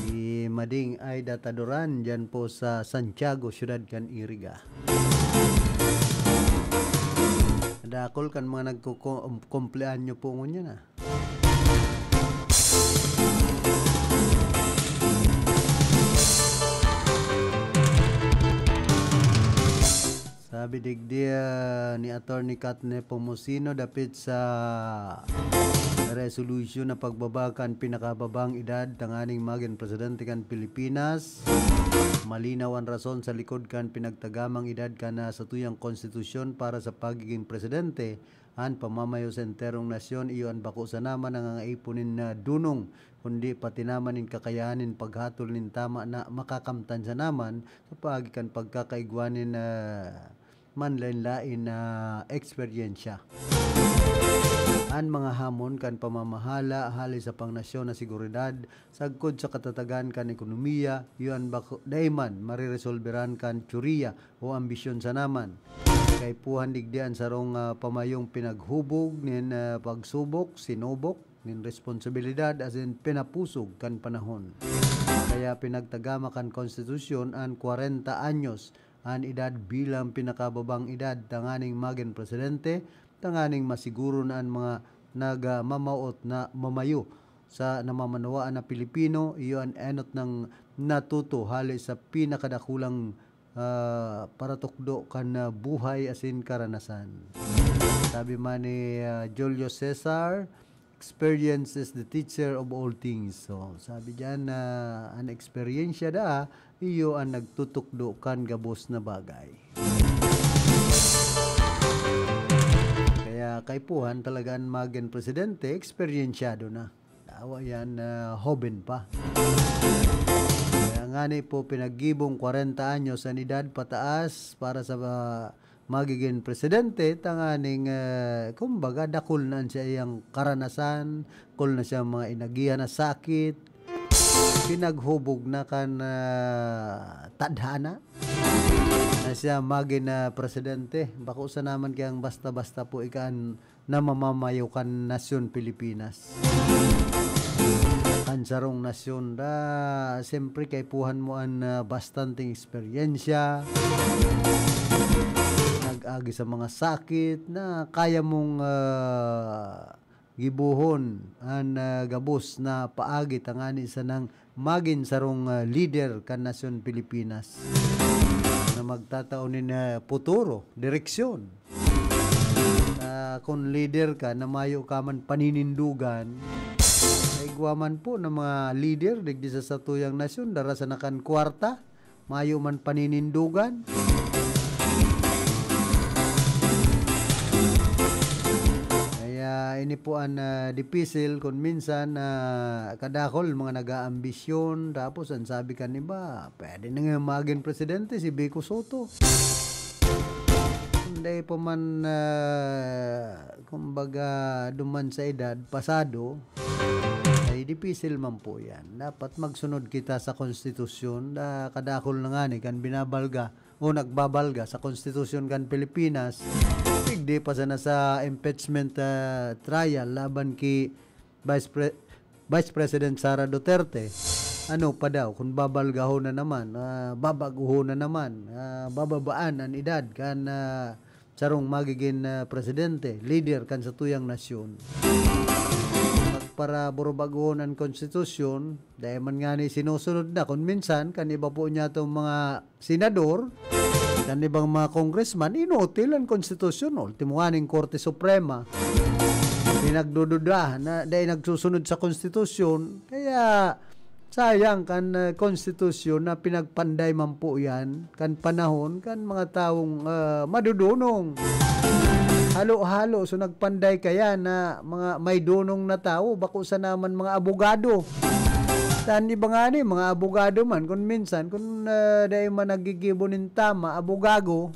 Si Mading Aida Tadoran, dyan po sa Santiago, siyudad kan Iriga. Dakul kan mga nagkuko-, um, kumpleanyo po ngunyan, ah. Sabi digdi, ah, ni Attorney Kat Nepomuceno dapit sa resolusyon na pagbaba kan pinakababang edad tanganing magin presidente kan Pilipinas, malinaw an rason sa likod kan pinagtagamang edad kan, ah, satuyang konstitusyon para sa pagiging presidente. An pamamayo sa enterong nasyon iyo an bako sana man nangangaipon nin, ah, dunong, kundi pati naman nin kakayahan nin paghatol nin tama na makakamtan sana man sa paagi kan pagkakaigwa nin, ah, manlaen-laen na eksperyensya. An mga hamon kan pamamahala hali sa pangnasyon na seguridad sagkod sa katatagan kan ekonomiya, iyo an bako, dai man mareresolberan kan tiyoriya o ambisyon sana man. Kaipuhan digdi an sarong, ah, pamayong pinaghubog nin, ah, pagsubok, sinubok nin responsibilidad asin pinapusog kan panahon. Kaya pinagtagama kan konstitusyon an kwarenta anyos an edad bilang pinakababang edad tanganing magin presidente, tanganing masiguro na an mga nagmamaot na mamayo sa namamanwaan na Pilipino, iyo an enot nang natuto hali sa pinakadakulang, ah, paratukdo kan, ah, buhay asin karanasan. Sabi man ni, ah, Julio Cesar, "Experience is the teacher of all things." So, sabi diyan na an eksperyensya daa, iyo an nagtutukdo kan gabos na bagay. Kaya kaipuhan talaga an magin presidente, eksperyensyado na. Awa yan, ah, hoben pa. Kaya ngani po, pinaggibong kwarenta anyos an edad pataas para sa, ah, magiging presidente, tanganing, eh, kumbaga, dakul na an saiyang karanasan, dakul na siya mga inagihan na sakit, pinaghubog na kan, ah, tadhana na siya magin, ah, presidente. Bako sana man kayang basta-basta po ikan na mamamayo kan nasyon Pilipinas. Kan sarong nasyon da, siyempre, kaipuhan mo an, ah, bastanteng eksperyensya. Nag- agi sa mga sakit na kaya mong, ah, gibohon an, ah, gabos na paagi tangani sanang magin sarong, ah, lider kan nasyon Pilipinas na magtatao nin, ah, puturo, direksyon. Ah, kun lider ka na mayo ka man paninindugan, igwa man po na mga lider digdi sa satuyang nasyon, dara sana kan kwarta, mayo man paninindugan. Kaya ini po an, ah, dipisil kun minsan, ah, kadakul mga nag-aambisyon, tapos an sabi kan iba, "Pwede na nga magin presidente si Vico Sotto." Kun dai pa man, ah, kumbaga, duman sa edad, pasado, ay dipisil man po yan. Dapat magsunod kita sa konstitusyon. Da-, kadakul na ngani kan binabalga o nagbabalga sa konstitusyon kan Pilipinas, digdi pa sana sa impeachment, ah, trial laban ki Vice Pre-, Vice President Sara Duterte. Ano pa daw, kun babalgahon na naman, ah, babaguhon na naman, ah, bababaan an edad kan, ah, sarong magigin, ah, presidente, lider kan satuyang nasyon. Pagparaburubaguhon an konstitusyon, dai man ngani sinusunod na. Kun minsan, kan iba po niya itong mga senador, kan ibang mga congressman, inutil an konstitusyon. Ultimo nga ning Korte Suprema, pinagdududa na dai nagsusunod sa konstitusyon. Kaya, sayang kan, ah, konstitusyon na pinagpanday man po yan, kan panahon, kan mga tawong, ah, madudunong. Halo-halo, so nagpanday kaya na mga may dunong na tawo, bako sa naman mga abogado. Tan iba ngani, mga abogado man, kun minsan, kun, ah, dai man naggigibo nin tama, abogago,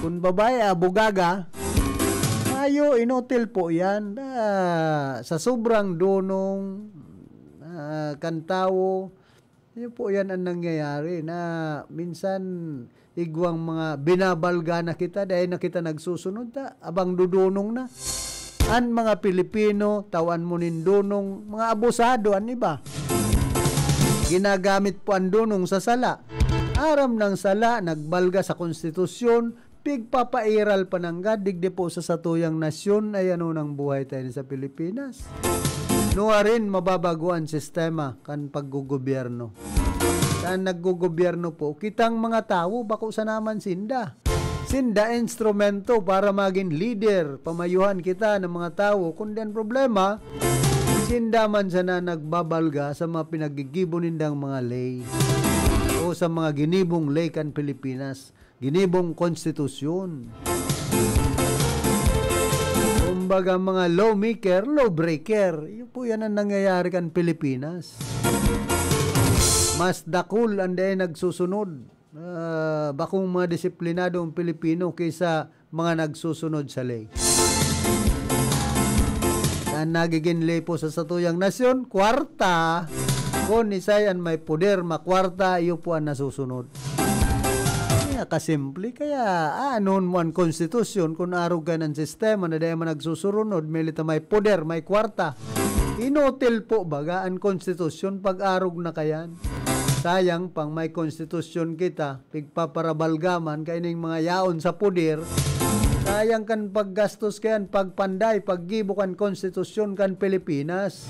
kun babae, abogaga, ayo, inutil po yan. Ah, sa sobrang dunong, ah, kan tawo, yun po yan ang nangyayari na minsan igwang mga binabalga na kita, dahil na kita nagsusunod, ta, abang dudunong na. An mga Pilipino, tawan mo nin dunong, mga abusado an iba. Ginagamit po ang dunong sa sala. Aram ng sala, nagbalga sa konstitusyon, pigpapairal pa nanggad, digdi po sa satuyang nasyon, ay ano nang buhay tayo sa Pilipinas. Nuarin mababago ang sistema kan paggugobyerno. Kan naggugobyerno po, kitang mga tawo, bako sa naman sinda. Sinda instrumento para magin lider, pamayuhan kita ng mga tawo. Kundi ang problema, sinda man sana nagbabalga sa mga pinaggigibo nindang mga ley o sa mga ginibong ley kan Pilipinas, ginibong konstitusyon. Kumbaga, mga lawmaker, lawbreaker. Yun po yan ang nangyayari kan Pilipinas. Mas dakul ang dai nagsusunod. Ah, bakong mga disiplinado ang Pilipino kaysa mga nagsusunod sa ley. Ang nagigin ley po sa satuyang nasyon, kwarta. Kun isay an may poder, makwarta, iyo po ang nasusunod. Kaya kasimple, kaya aanon mo ang konstitusyon kun arog ka ng sistema na dai man nagsusurunod, may lita may poder, may kwarta. Inutil po baga ang konstitusyon pag arog na kayan. Sayang pang may konstitusyon kita, pigpaparabalgaman kaining mga yaon sa poder. Sayang kan paggastos kayan, pagpanday, paggibo kan konstitusyon kan Pilipinas.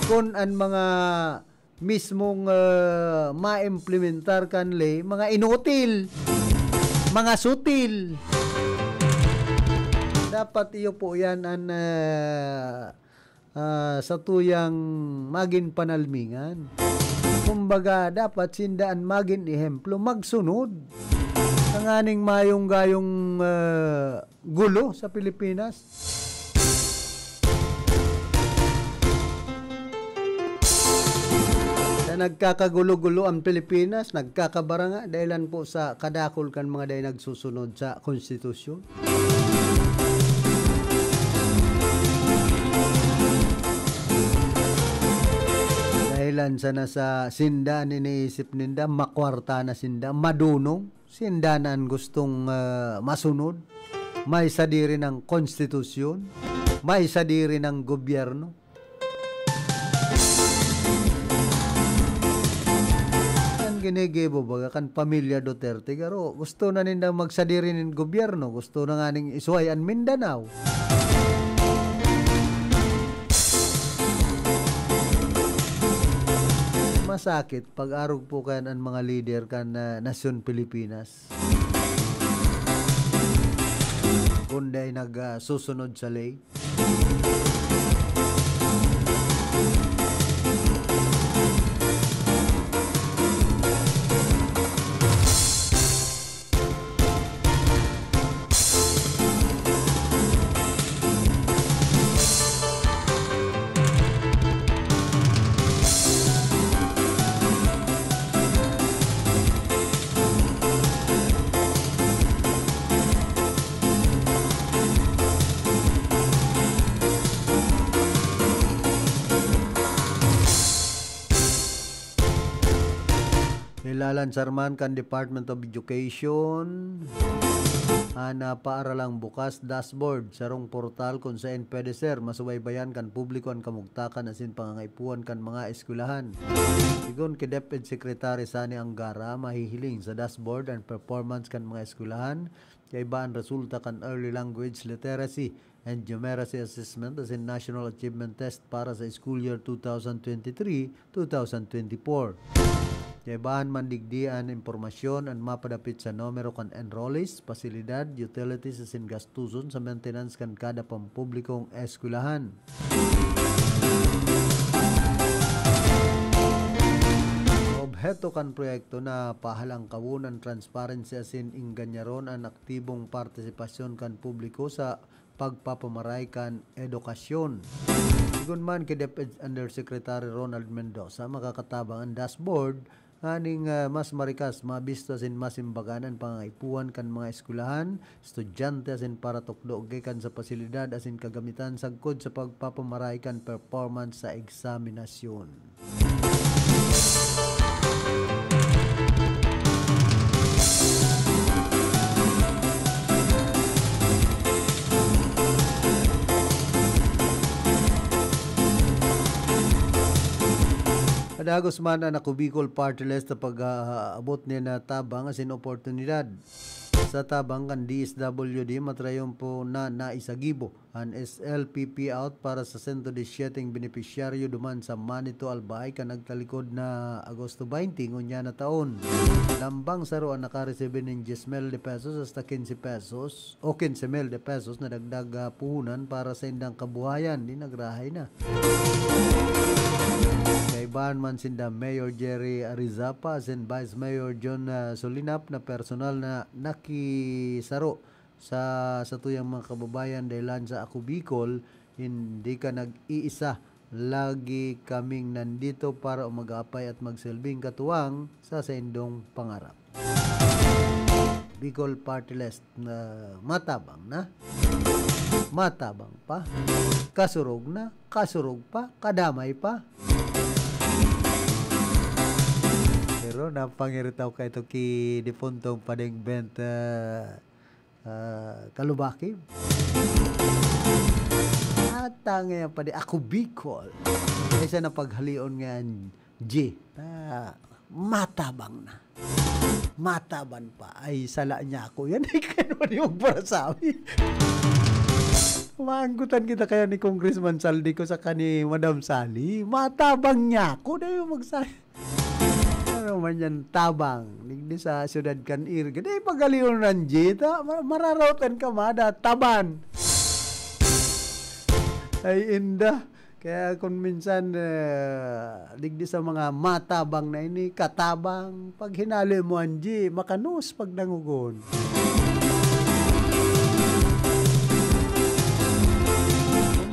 Kun an mga mismong, ah, maimplementar kan ley, mga inutil, mga sutil. Dapat iyo po yan an, ah, ah, satuyang magin panalmingan. Kumbaga, dapat sinda an magin ehemplo, magsunod. Tanganing mayong gayong, ah, gulo sa Pilipinas. Na nagkakagulo-gulo ang Pilipinas, nagkakabaranga, dahilan po sa kadakul kan mga dai nagsusunod sa konstitusyon. Dahilan sana sa sinda, an iniisip ninda, makwarta na sinda, madunong. Sinda na an gustong, ah, masunod. May sadiri ng konstitusyon, may sadiri ng gobyerno. Yan Ginigibo baga kan pamilya Duterte, garo gusto na nindang magsadiri nin gobyerno, gusto na nganing isuhay an Mindanao. Masakit pag-arog po kayan an mga lider kan, ah, nasyon Pilipinas. Kundi ay nag, ah, susunod sa ley. Nilalansar man kan Department of Education an, ah, Paaralang Bukas dashboard, sarong portal kun saen pwede ser masubaybayan kan publiko an kamugtakan asin pangangaipuhan kan mga eskwelahan. Sigon ki DepEd Secretary Sani Angara, mahihiling sa dashboard an performance kan mga eskwelahan, kaiba an resulta kan Early Language Literacy and Numeracy Assessment asin National Achievement Test para sa school year two thousand twenty-three, two thousand twenty-four. Kaibahan man digdi an impormasyon an mapadapit sa numero kan enrollees, pasilidad, utilities asin gastuson sa maintenance kan kada pampublikong eskwelahan. Obheto kan proyekto na pahalangkawon an transparency asin ingganyaron an aktibong partisipasyon kan publiko sa pagpapamaray kan edukasyon. Sigon man ki DepEd Undersecretary Ronald Mendoza, makakatabang an dashboard nganing, ah, mas marikas mabisto asin masimbagan an pangangaipuhan kan mga eskwelahan, estudyante asin paratukdo gikan sa pasilidad asin kagamitan sagkod sa pagpapamaray kan performance sa eksaminasyon. Padagos man an Ako Bicol Party List sa pag-aabot niya na tabang asin oportunidad. Sa tabang kan D S W D, matrayumpo na naisagibo an S L P P out para sa sento disyete benepisyaryo duman sa Manito, Albay, kan nagtalikod na Agosto baynte ngunyan na taon. Lambang saro an nakaresibi nin dyes mil de pesos hasta kinse pesos o kinse mil de pesos na dagdag, ah, puhunan para sa indang kabuhayan, di nagrahay na. Kaibahan man sinda Mayor Jerry Arizapa asin Vice Mayor John, ah, Solinap na personal na nakisaro sa satuyang mga kababayan, dahelan sa Ako Bicol, hindi ka nag-iisa. Lagi kaming nandito para umagapay at magsilbing katuwang sa saindong pangarap. Bicol Party List na matabang na, matabang pa, kasurog na, kasurog pa, kadamay pa. Pero napangiritaw ka ito ki defuntong Padeng Bent, ah, ah, Kalubaki. Ata ngayon pa di ako Bicol. Kaysa na paghalion ngayon, G. Ah, matabang na. Mataban pa. Ay, sala niya ako. Yan ay kaya naman yung para sa amin. Maanggutan kita kaya ni Congressman Saldi ko sa kani Madam Sally. Matabang niya ako. Dahil magsabi. Ano man yan, tabang. Digdi sa syudad kan Irga. Di pagalion ng jita. Ma-, mararautan ka, mada. Taban. Ay, inda. Kaya kung minsan, eh, digdi sa mga matabang na ini, katabang, pag hinali mo, Angie, makanos pag nangugon.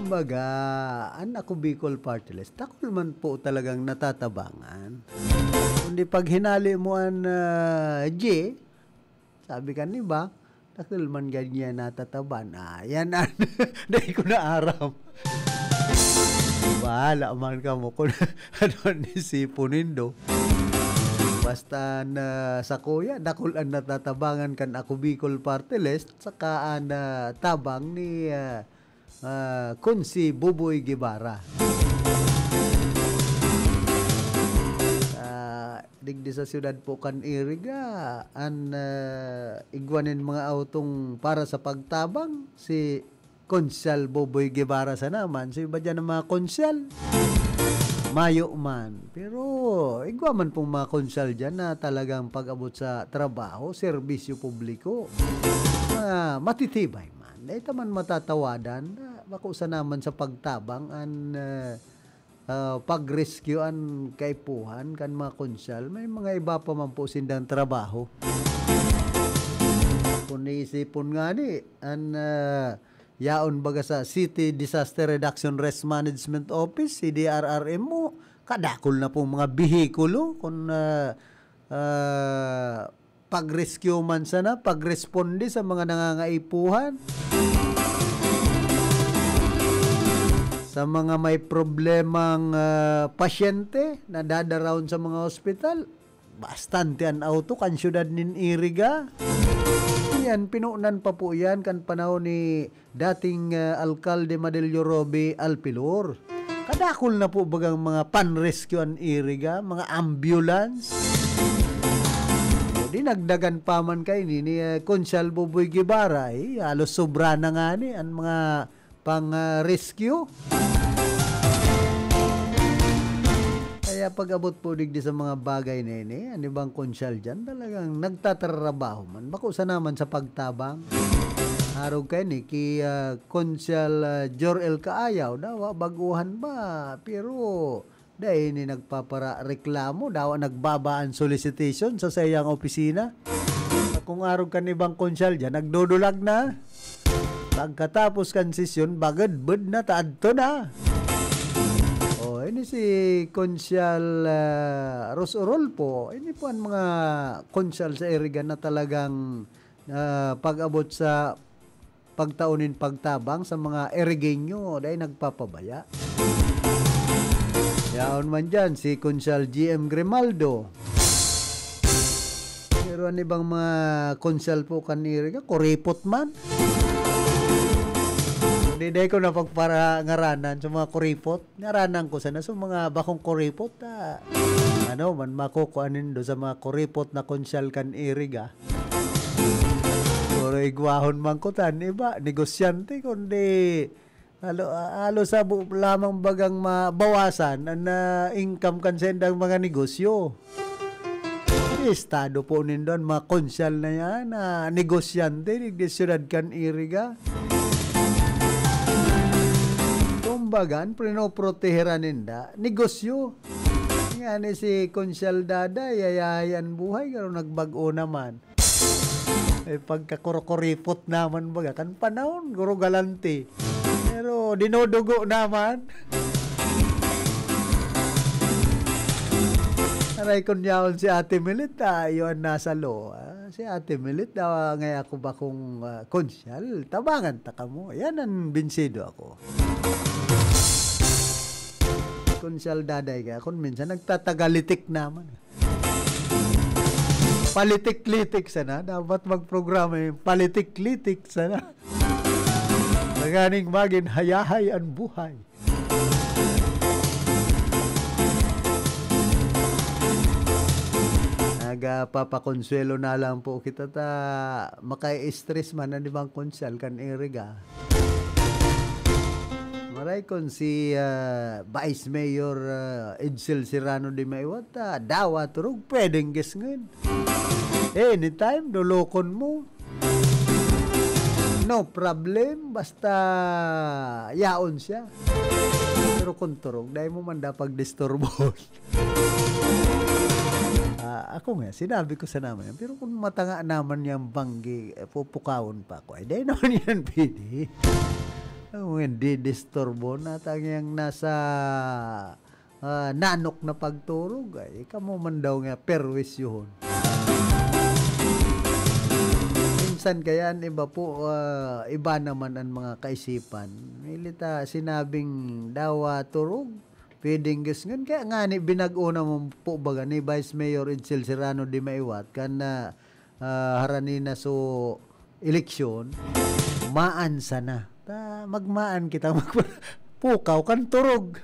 Kumbaga, an Ako Bicol Party List, takol man po talagang natatabangan. Kundi pag hinali mo an, ah, G, sabi ka ni ba, takol man ganyan natataban. Ah, yan an, dahil ko na aram. Bahala man kamo kung ano an isipo nindo. Basta na sa kuya, dakul an natatabangan kan Ako Bicol Party List, saka an, ah, tabang ni, ah, ah, Kunsi Buboy Guevara. Ah, Digdi sa siyudad po kan Iriga, an, ah, igwa nin mga autong para sa pagtabang, si Konsehal Boboy Guevara sana man. So, iba diyan ang mga konsehal. Mayo man. Pero, igwa man pong mga konsehal diyan na talagang pag-abot sa trabaho, serbisyo publiko. Ah, matitibay man. Dahil ta man matatawadan, ah, bako sana man sa pagtabang, an, ah, ah, pag-rescue an kaipuhan kan mga konsehal, may mga iba pa man po sindang trabaho. Kung iisipon ngani, an, ah, yaon baga sa City Disaster Reduction Risk Management Office, C D R R M O, kadakol na pong mga behikulo kung, ah, ah, pag-rescue man sana, pagresponde sa mga nangangaipuhan, sa mga may problemang, ah, pasyente na dadaraon sa mga ospital. Bastante an auto kan siyudad nin Iriga. Yan, pinunan pa po yan kan panahon ni dating, ah, Alkalde Madelio Roby Alpilor. Kadakol na po bagang mga pan-rescue an Iriga, mga ambulance. O, dinagdagan pa man kaini ni, eh, Konsehal Boboy Guevara, eh, halos sobra na ngani an mga pang, ah, rescue. Kaya pag-abot po digdi sa mga bagay na ini, an ibang konsehal diyan talagang nagtatrabaho man. Bako sana man sa pagtabang. Arog kaini ki, ah, Konsehal, ah, Jor-el Kaayaw, dawa baguhan ba? Pero dai ini nagpapareklamo, dawa nagbaba an solicitation sa saiyang opisina. Kung arog kan ibang konsehal diyan, nagdudulag na. Pagkatapos kan sesyon, bagad-bad na, taadto na. O, ini si Konsehal, ah, Ros Orolpo, ini po an mga konsehal sa Iriga na talagang, ah, pag-abot sa pagtao nin pagtabang sa mga Irigenyo, dai nagpapabaya. Yaon man diyan, si Konsehal G M Grimaldo. Pero an ibang mga konsehal po kan Iriga, kuripot man. Hindi, dai ko na pagparangaranan sa mga kuripot. Ngaranan ko sana sa mga bakong kuripot, ah, ano man, makukuha nindo sa mga kuripot na konsehal kan Iriga. Pero igwahon man ko tan iba, negosyante, kundi halo-, halos sabo lamang bagang mabawasan an, ah, income kan saindang mga negosyo. Estado po nindo an mga konsehal na yan, na negosyante, digdi siyudad kan Iriga. Kumbaga, an pinoproteheran ninda, negosyo. Ngani si Konsehal Daday, yayahay an buhay, pero nagbag-o naman. Eh, pagkakurukuripot naman baga, kan panahon, guro galante. Pero dinudugo naman. Aray, kun yaon si Ate Milit, ah, iyo an nasa law, ah. Si Ate Milit daw, ah, ngaya ko bakong, ah, konsyal. Tabangan ta kamo. Yan an binsido ako. Konsyal Daday ka, kun minsan nagtatagalitik naman. Palitik-litik sana. Dapat magprograma yung palitik-litik sana. Tanganing magin hayahay an buhay. Nagpapakonsuelo na lang po kita ta makai-stress man an ibang konsyal kan Iriga. Maray kon si, ah, Vice Mayor, ah, Edsel Serrano de Maiwat, ah, dawa turog, pwedeng gisngon. Anytime, lolokon mo. No problem, basta yaon siya. Pero kung turog, dai mo man dapat disturbon. Ah, ako nga, sinabi ko sa naman yan. Pero kung matanga naman yang banggi, eh, pupukawon pa ako. Ay, dai naman yan pwede. Ang hindi disturbo na tangyang nasa, ah, nanok na pagturog. Ay, kamo man daw nga perwisyohon. Minsan kaya an iba po, ah, iba naman ang mga kaisipan. Milita sinabing dawa turog, pwedeng gisngon. Kaya ngani, binag-o naman po baga ni Vice Mayor Edsel Serrano de Maiwat kan, ah, ah, harani na so eleksyon, maan sana. Ta, magmaan kita, magpa-, pukaw kan turog.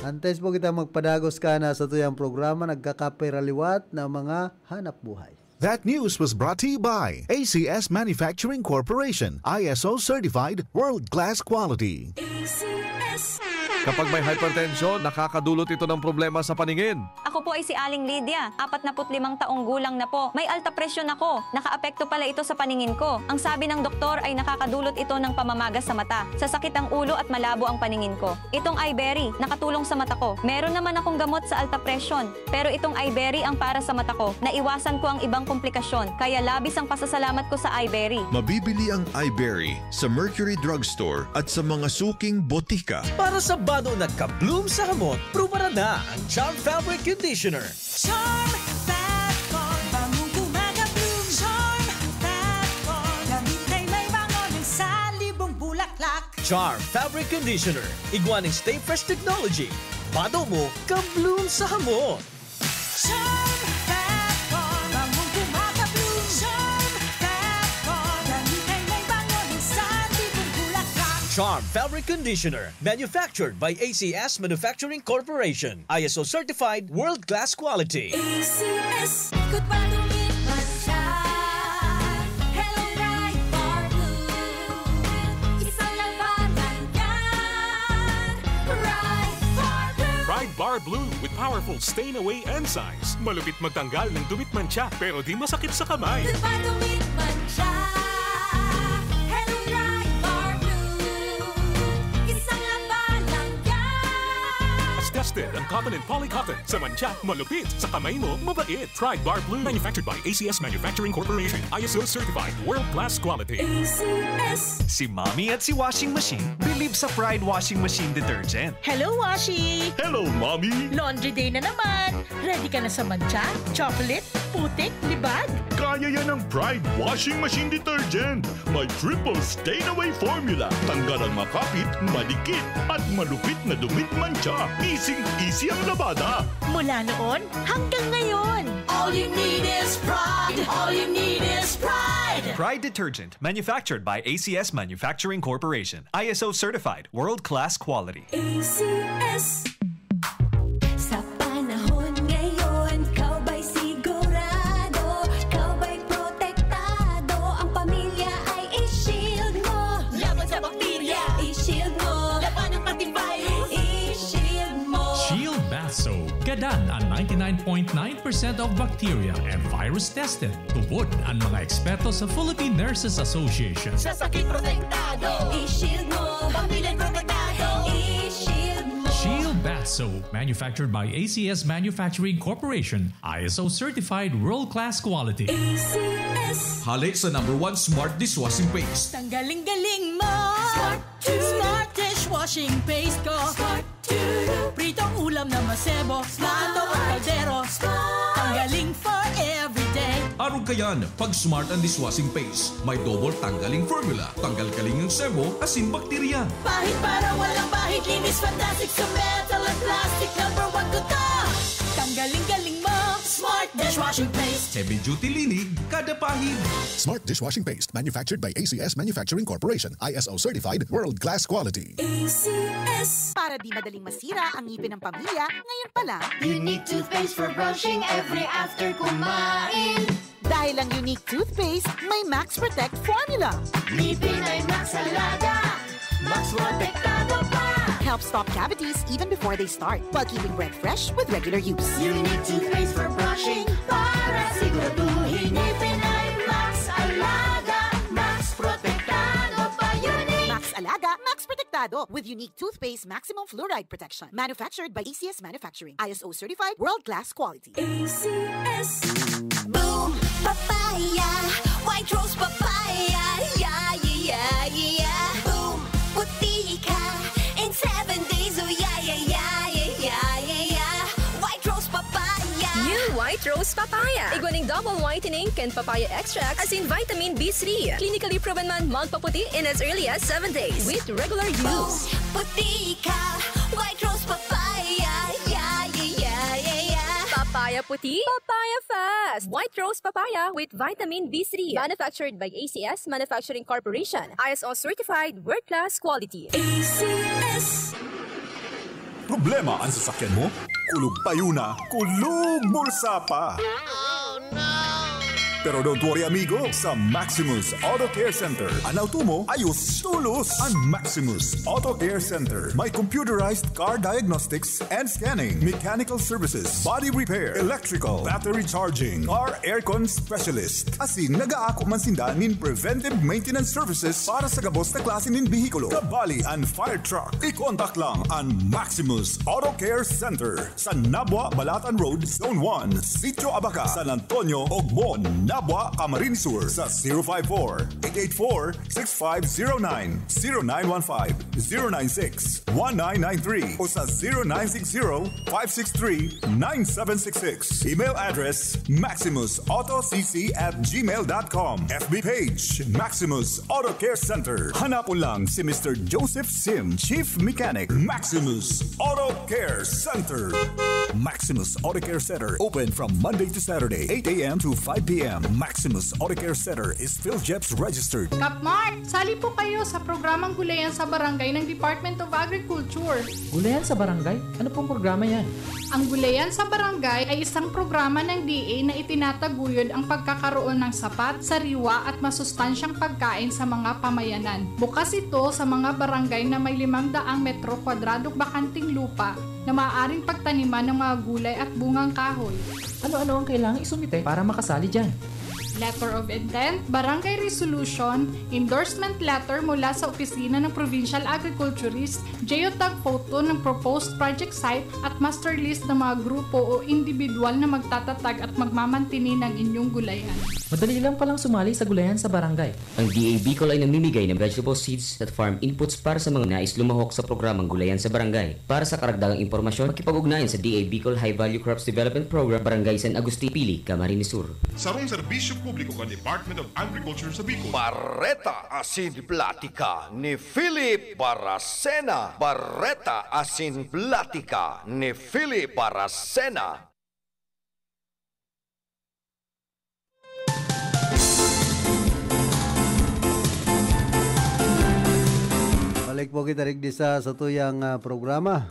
Antes po kita magpadagos ka na sa tuyang programa, nagkakapiraliwat na mga hanap buhay. That news was brought to you by A C S Manufacturing Corporation, I S O certified, world-class quality. A C S. Kapag may hypertension, nakakadulot ito ng problema sa paningin. Ako po ay si Aling Lydia, apatnapu't limang taong gulang na po. May alta presyon ako. Nakaapekto pala ito sa paningin ko. Ang sabi ng doktor ay nakakadulot ito ng pamamaga sa mata, sasakit ang ulo at malabo ang paningin ko. Itong Iberry, nakatulong sa mata ko. Meron naman akong gamot sa alta presyon, pero itong Iberry ang para sa mata ko. Naiwasan ko ang ibang komplikasyon, kaya labis ang pasasalamat ko sa Iberry. Mabibili ang Iberry sa Mercury Drugstore at sa mga suking botika. Para sa bado na ka-bloom sa hamot, prubaran na ang Charm Fabric Conditioner. Charm Fabcol, bangong gumagabloom. Charm Fabcol, damit ay may bango ng salibong bulaklak. Charm Fabric Conditioner, igwa nin Stay Fresh Technology. Bado mo, ka-bloom sa hamot. Charm Fabcol, bangong gumagabloom. Charm Fabcol, damit ay may bango ng salibong bulaklak. Charm Fabric Conditioner, manufactured by A C S Manufacturing Corporation. I S O certified, world-class quality. A C S. Ikot pa, dumit man siya. Hello, Pride Bar Blue. Isang labanan yan. Pride Bar Blue. Pride Bar Blue with powerful stain away enzymes. Malupit magtanggal ng dumit mantsa, pero di masakit sa kamay. Ikot pa, dumit man siya. Hello, Pride Bar Blue. Isang labanan yan. Tested ang cotton and polycotton. Sa mantsa, malupit. Sa kamay mo, mabait. Pride Bar Blue. Manufactured by A C S Manufacturing Corporation. I S O certified. World class quality. A C S. Si Mommy at si Washing Machine bilib sa Pride Washing Machine Detergent. Hello, Washi! Hello, Mommy! Laundry day na naman! Ready ka na sa mantsa, chocolate, putik, libag? Kaya yan ng Pride Washing Machine Detergent! May triple stain away formula. Tanggal ang makapit, madikit, at malupit na dumit mantsa. Easy-easy ang labada. Mula noon hanggang ngayon. All you need is Pride. All you need is Pride. Pride Detergent, manufactured by A C S Manufacturing Corporation. I S O certified, world-class quality. A C S. Sa panahon ngayon, ikaw ba'y sigurado? Ikaw ba'y protektado? Ang pamilya ay i-shield mo. Laban sa bakterya, i-shield mo. Labanan pati virus, i-shield mo. Shield Bath Soap. Gadan ang ninety-nine point nine percent of bacteria and virus tested. Tubod ang mga eksperto sa Philippine Nurses Association. Sa sakit protektado, i-shield mo. Pamilya protektado, i-shield mo. Shield Bath Soap, manufactured by A C S Manufacturing Corporation, I S O certified world-class quality. A C S. Hale sa number one smart dishwashing paste. Tanggaling-galing mo. Smart. Smart dishwashing paste ko. Smart. Pritong ulam na masebo. Smart. Adobo kaldero. Smart. Tanggaling for everyday. Arog kayan, pag Smart ang dishwashing paste. May double tanggaling formula. Tanggal kaling ang sebo, asin bakterya. Pahid para walang bahid. Linis fantastic sa metal at plastic. Number one ko to. Tanggaling-galing mo. Smart dishwashing paste. Heavy duty linig, kada pahid. Smart dishwashing paste. Manufactured by A C S Manufacturing Corporation. I S O certified, world class quality. A C S. Para di madaling masira ang ngipin ng pamilya, ngayon pa lang. Unique toothpaste for brushing every after kumain. Dahil ang Unique Toothpaste may Max Protect Formula. Ngipin ay Max Alaga, Max Protektado pa. Help stop cavities even before they start, while keeping breath fresh with regular use. Unique toothpaste for brushing para siguraduhin ngipin ay Max Alaga, Max Protektado pa. Unique. Max Alaga, Max Protektado with Unique Toothpaste Maximum Fluoride Protection. Manufactured by A C S Manufacturing. I S O certified, world-class quality. A C S. Boom Papaya, White Rose Papaya, yeah, yeah, yeah, yeah. Boom, puti ka in seven days, oh yeah, yeah, yeah, yeah, yeah, yeah, yeah. White Rose Papaya. New White Rose Papaya. Igwa ning double whitening kan papaya extract, asin vitamin B three. Clinically proven man magpaputi in as early as seven days with regular use. Puti ka, White Rose Papaya, yeah, yeah, yeah, yeah, yeah. Papaya puti, papaya fast. White Rose Papaya with vitamin B three. Manufactured by A C S Manufacturing Corporation. I S O certified, world class quality. A C S. Problema an sasakyan mo? Kulog payo na, kulog bulsa pa! Pero don't worry, amigo. Sa Maximus Auto Care Center, an auto mo, ayos tolos! An Maximus Auto Care Center may computerized car diagnostics and scanning, mechanical services, body repair, electrical, battery charging, car aircon specialist. Asin nag-aako man sinda nin preventive maintenance services para sa gabos na klase nin behikulo, kabali an fire truck. I-contact lang an Maximus Auto Care Center sa Nabua, Balatan Road, Zone one, Sitio Abaca, San Antonio, Ogmon, Nabua, Camarines Sur, sa zero five four, eight eight four, six five zero nine, zero nine one five, zero nine six, one nine nine three, o sa zero nine six zero, five six three, nine seven six six. Email address, maximus auto c c at gmail dot com. F B page, Maximus Auto Care Center. Hanapon lang si Mister Joseph Sim, Chief Mechanic, Maximus Auto Care Center. Maximus Auto Care Center, open from Monday to Saturday, eight a m to five p m. Maximus Auto Care Center is PhilGEPS registered. Kapmar, sali po kayo sa programang Gulayan sa Barangay ng Department of Agriculture. Gulayan sa Barangay? Ano pong programa yan? Ang Gulayan sa Barangay ay isang programa ng D A na itinataguyod ang pagkakaroon ng sapat, sariwa at masustansyang pagkain sa mga pamayanan. Bukas ito sa mga barangay na may limang daang metro kwadradong bakanting lupa na maaaring pagtaniman ng mga gulay at bungang kahoy. Ano-ano ang kailangang isumite para makasali dyan? Letter of intent, barangay resolution, endorsement letter mula sa opisina ng provincial agriculturist, geotag photo ng proposed project site at master list ng mga grupo o individual na magtatatag at magmamantini ng inyong gulayan. Madali lang palang sumali sa Gulayan sa Barangay. Ang D A Bicol ay namimigay ng vegetable seeds at farm inputs para sa mga nais lumahok sa programang Gulayan sa Barangay. Para sa karagdagang impormasyon, makipag-ugnayan sa D A Bicol High Value Crops Development Program, Barangay San Agustin, Pili, Camarines Sur. Sarong serbisyo publiko kan Department of Agriculture sa Bicol. Bareta asin platika ni Philip Baracena. Bareta asin platika ni Philip Baracena. Balik po kita digdi sa satuyang, ah, programa.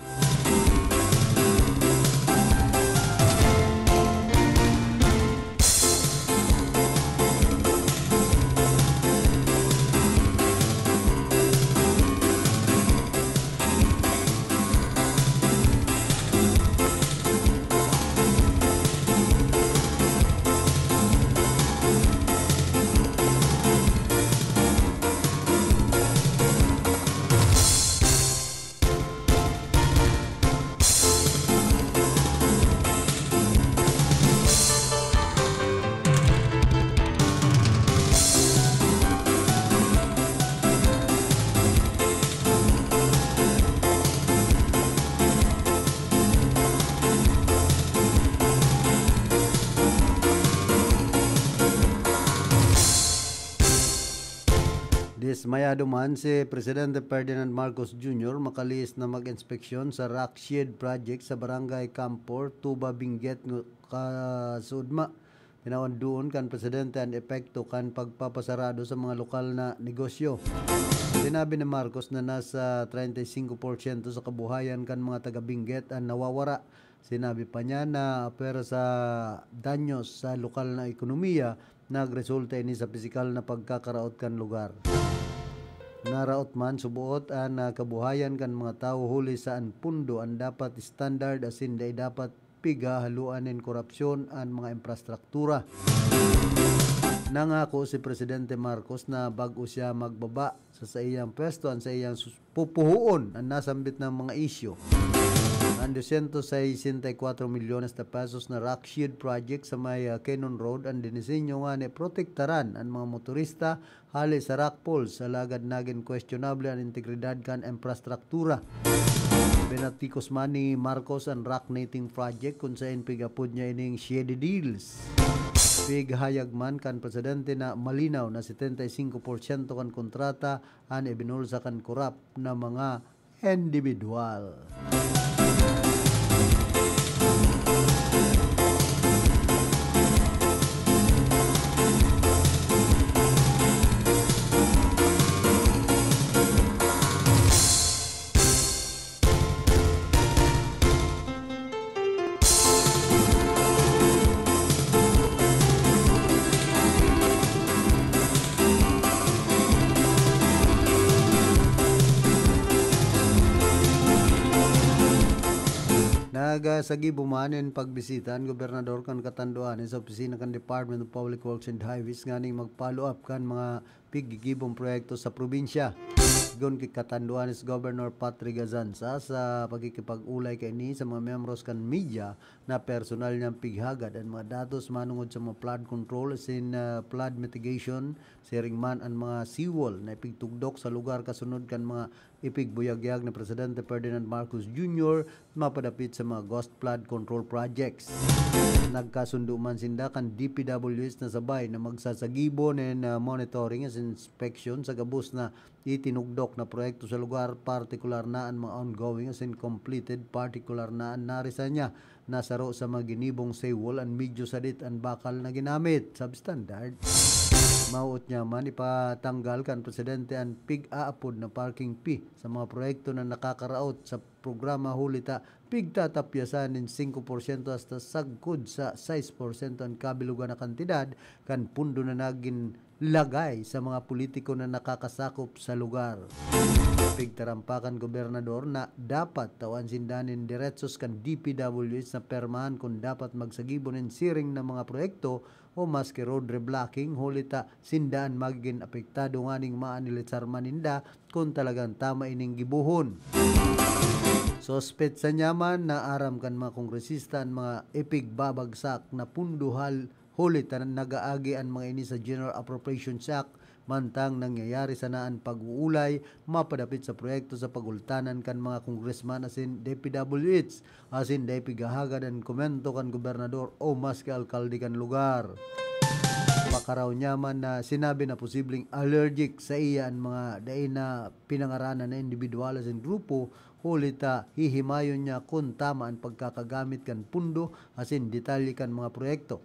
Dismayado man si Presidente Ferdinand Marcos Junior makalihis na mag-inspeksyon sa rock shed project sa Barangay Campor, Tuba, Benguet, ng-, kasuodma. Tinawan duon kan presidente an epekto kan pagpapasarado sa mga lokal na negosyo. Sinabi ni Marcos na nasa treinta y cinco por ciento sa kabuhayan kan mga taga Benguet an nawawara. Sinabi pa niya na apwera sa danyos sa lokal na ekonomiya, nagresulta ini sa pisikal na pagkakaraot kan lugar. Naraot man suboot an, ah, kabuhayan kan mga tawo huli sa an pondo an dapat standard asin dai dapat pighahaloan nin korapsyon an mga infrastruktura. Nangako si Presidente Marcos na bag-o siya magbaba sa saiyang pwesto an saiyang sus-, pupuhoon an nasambit na mga isyu. Ang doscientos sesenta y cuatro milyones de pesos na rock shed project sa may, ah, Quenon Road an dinisenyo ngani protektaran an mga motorista hale sa rock falls, alagad nagin questionable an integridad kan infrastruktura. Binatikos man ni Marcos an rock netting project, kun saen pig-apod niya ining shady deals. Pighayag man kan presidente na malinaw na setenta y cinco por ciento kan kontrata an ibinulsa kan korap na mga individual. Nagsagibo man nin pagbisita an gobernador kan Catanduanes sa opisina kan Department of Public Works and Highways nganing mag-follow up kan mga piggigibong proyekto sa probinsya. Sigon ki Catanduanes Governor Patrick Azanza, sa pakikipag-olay kaini sa mga miyembros kan media, na personal niyang pighagad an mga datos manongod sa mga flood control asin, ah, flood mitigation, siring man an mga seawall na ipigtugdok sa lugar kasunod kan mga ipigbuyagyag ni Presidente Ferdinand Marcos Junior mapadapit sa mga ghost flood control projects. Nagkasundo man sinda kan D P W H na sabay na magsasagibo nin, ah, monitoring asin inspection sa gabos na itinugdok na proyekto sa lugar, partikular na an mga ongoing asin completed, partikular na an narisanya na saro sa mga ginibong seawall, an medyo sadit an bakal na ginamit, substandard. Mawot niya man ipatanggal kan presidente an pig-aapod na parking fee sa mga proyekto na nakakaraot sa programa, huli ta pigtatapyasan nin singko porsyento hasta sagkod sa sais porsyento an kabilogan na kantidad kan pundo na nagin lagay sa mga politiko na nakakasakop sa lugar. Pigtarampa kan gobernador na dapat tawan sinda nin diretsos kan D P W H na permahan kun dapat magsagibo nin siring na mga proyekto o maski road reblocking, huli ta sinda an magigin apektado nganing maanalisar man ninda kun talagang tama ining gibohon. Suspetsa niya man na aram kan mga kongresista an mga ipigbabagsak na pundo, hal-, huli ta nagaagi an mga ini sa General Appropriations Act, mantang nangyayari sana an pag-uulay mapadapit sa proyekto sa pagultanan kan mga kongresman asin D P W H, asin dai pighahagad an komento kan gobernador o maski alkalde kan lugar. Pakaraw niya man na sinabi na posibleng allergic saiya an mga dai na pinangaranan na indibidwal asin grupo, huli ta hihimayon niya kun tama an pagkakagamit kan pundo asin detalye kan mga proyekto.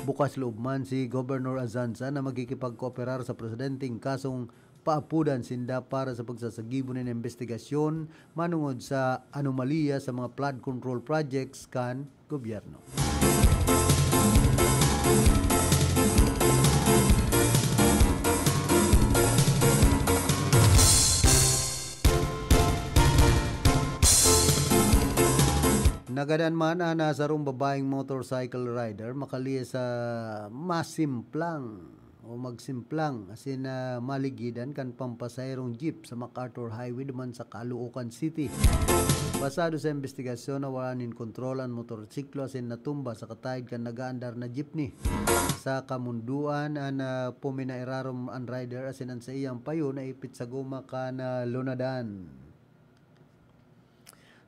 Bukas loob man si Governor Azanza na makikipagkooperar sa presidente in kasong paapodan sinda para sa pagsasagibo nin imbestigasyon manongod sa anomalya sa mga flood control projects kan gobyerno. Nagadan man an, ah, sarong babaeng motorcycle rider makali sa masimplang o magsimplang asin, ah, maligidan kan pampasaherong jeep sa MacArthur Highway duman sa Caloocan City. Basado sa imbestigasyon, nawara nin kontrol an motorsiklo asin natumba sa kataid kan nag-aandar na jeepney. Sa kamundoan, an, ah, puminairarom an rider asin an saiyang payo naipit sa goma kan, ah, lunadan.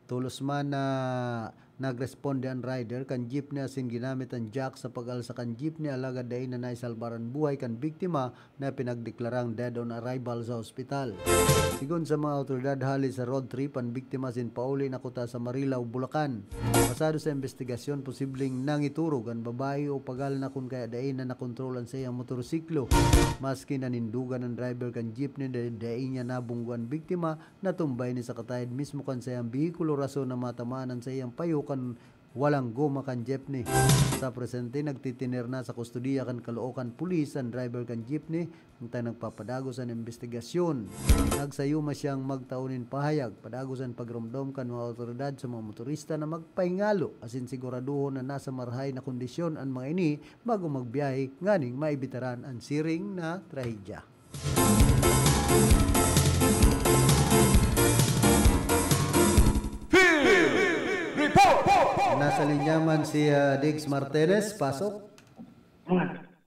Tolos man na nagresponde an rider kan jeepney asin ginamit an jack sa pag-alsa kan jeepney, alagad dai na naisalbar an buhay kan biktima na pinagdeklarang dead on arrival sa ospital. Sigon sa mga awtoridad, hali sa road trip an biktima asin pauli na kuta sa Marilao, Bulacan. Basado sa imbestigasyon, posibleng nangiturog an babae o pagal na kun kaya dai na nakontrol an saiyang motorsiklo. Maski nanindugan an driver kan jeepney, da-, dai niya nabunggo an biktima, natumbay ni sa kataid mismo kan saiyang behikulo, rason na matamaan an saiyang payo kan walang goma kan jeepney. Sa presente, nagtitiner na sa kustodiya kan Caloocan Police an driver kan jeepney, hantang nagpapadagos an imbestigasyon. Nagsayuma siyang magtao nin pahayag padagos an pagromdom kan mga awtoridad sa mga motorista na magpahingalo asin siguradohon na nasa marahay na kondisyon an mga ini bago magbiyahe nganing maibitaran an siring na trahedya. Field Report! Nasa linya man si, ah, Diggs Martinez. Pasok.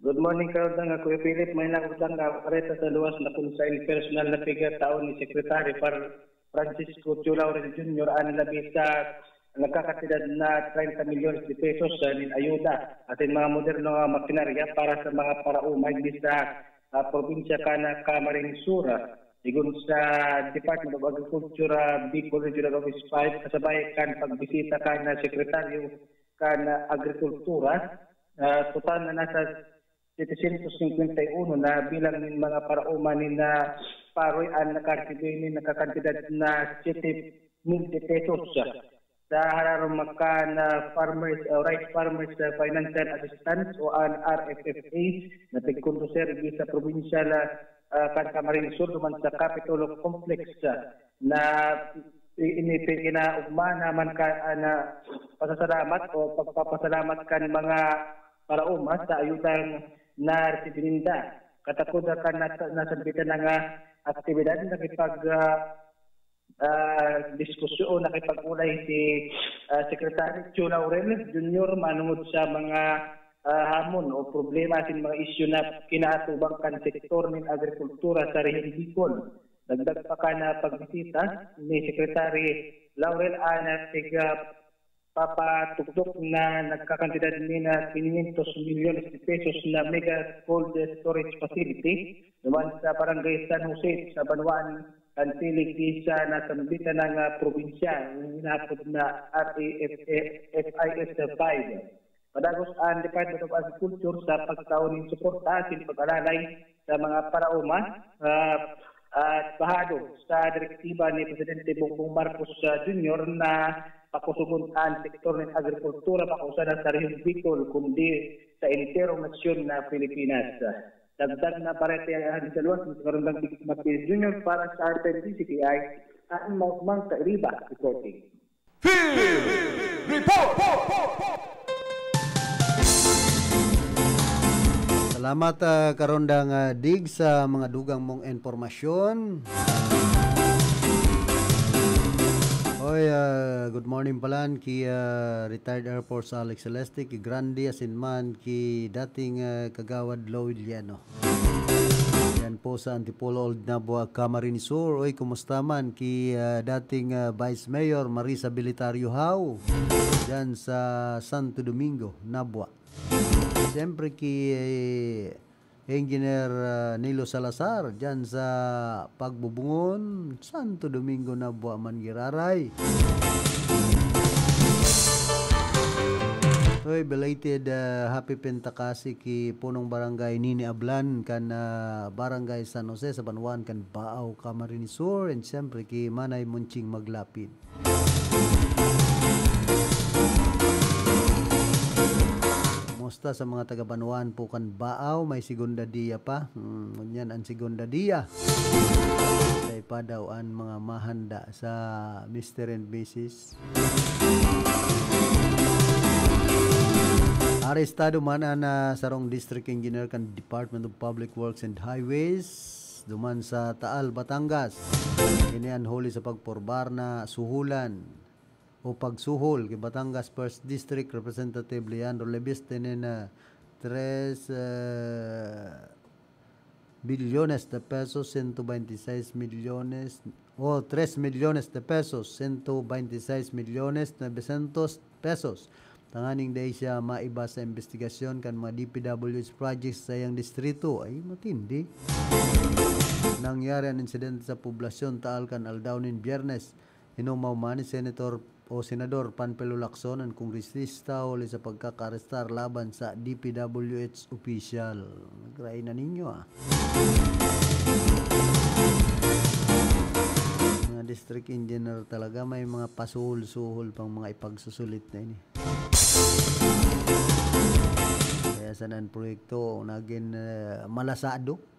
Good morning, Kardang. Ako si Philip. May nakutang na kareta sa luwas na kung saan personal na figure taon ni Secretary Par-, Francisco Chu Laurel Junior an labi sa nagkakantidad na treinta milyones de pesos sa nin ayuda asin mga moderno nga makinarya para sa mga paraumay ni sa, ah, probinsya kan Camarines Sur. Sigon sa Department of Agriculture, ah, Bicol Regional Office five, kasabay kan pagbisita kan, ah, Sekretaryo kan, ah, Agrikultura, ah, total na nasa setecientos cincuenta y uno na bilang nin mga paraoma nin, ah, paroy an nakaresibi nin nakakantidad na siete mil de pesos. Sa hararom kan, ah, Farmers, ah, Rice Farmers, ah, Financial Assistance o an R F F A na tigkonduser sa probinsyal, ah, ah, kan Camarines Sur duman sa Capitol Complex, ah, na i-, ini pi-, kinaugma naman ka, ah, na pasasalamat o pagpapasalamat kan mga paraoma sa ayudang naresibi ninda. Katakod kan nasa-, nasambitan na nga aktibidad, nakipag, ah, ah, diskusyon, nakipag-ulay si, ah, Secretary Chu Laurel Junior manungod sa mga, ah, hamon o problema asin mga isyu na kinaatubang kan sektor nin agrikultura sa Rehiyon Bicol. Dagdag pa kan pagbisita ni Secretary Laurel an, ah, tig, ah, papatugdok na nagkakantidad ni na quinientos milyones de pesos na mega cold storage facility duman sa Barangay San Jose sa banwaan kan Tilig sa nasambitan na probinsya, ang inapod na R A F F, F I S five. Padagos an Department of Agriculture sa pagtao nin suporta asin pag-alalay sa mga paraoma, ah, at bahado sa direktiba ni Presidente Bongbong Marcos, ah, Junior na pakusugon an sektor nin agrikultura, bako sana sa Rehiyon Bicol, kundi sa enterong nasyon na Pilipinas. Dagdag na barete an sa luwas ni Karundang Digit Martinez Junior para sa R T N D C K I, ang Mautmang Kairiba reporting. Field Report! Salamat, ah, Karondang, ah, Dig, sa mga dugang mong impormasyon. Oy, ah, good morning palan ki, ah, retired Air Force Alex Celeste, ki Grande, asin man ki dating, ah, Kagawad Lloyd Liano. Yan po sa Antipolo, Old Nabua, Camarines Sur. Oy, kumusta man ki, ah, dating, ah, Vice Mayor Marisa Belitario Hao, dyan sa Santo Domingo, Nabua. Siyempre ki, eh, Engineer, ah, Nilo Salazar, dyan sa Pagbubungon, Santo Domingo, Nabua man giraray. Oy, belated, ah, Happy Pentakasi ki Punong Barangay Nini Ablan kan, ah, Barangay San Jose sa banwaan kan Baao, Camarines Sur, and siyempre ki Manay Monching Maglapid. Kumusta sa mga taga-banwaan po kan Baao? May segunda dia pa? Hmm, ngunyan an segunda dia. Sa ipadaw an mga mahanda sa Mister and Missus Arestado man an, ah, sarong district engineer kan Department of Public Works and Highways duman sa Taal, Batangas. Ini an huli sa pagporbar na suhulan o pagsuhol ki Batangas First District Representative Leandro Leviste nin, ah, tres, ah, bilyones de pesos, ciento veintiséis millones, o tres millones de pesos, ciento veintiséis millones novecientos pesos, tanganing dai siya maiba sa imbestigasyon kan mga D P W H projects sa iyang distrito. Ay, matindi. Nangyari an insidente sa poblasyon Taal kan aldaw nin Biyernes. Inumaw man ni Senator o Senador Panfilo Lacson an kongresista huli sa pagkakaarestar laban sa D P W H opisyal. Nagray na ninyo, ah. Mga district engineer talaga, may mga pasuhol-suhol pang mga ipagsusulit na ini. Kaya sana ang proyekto naging, eh, malasado.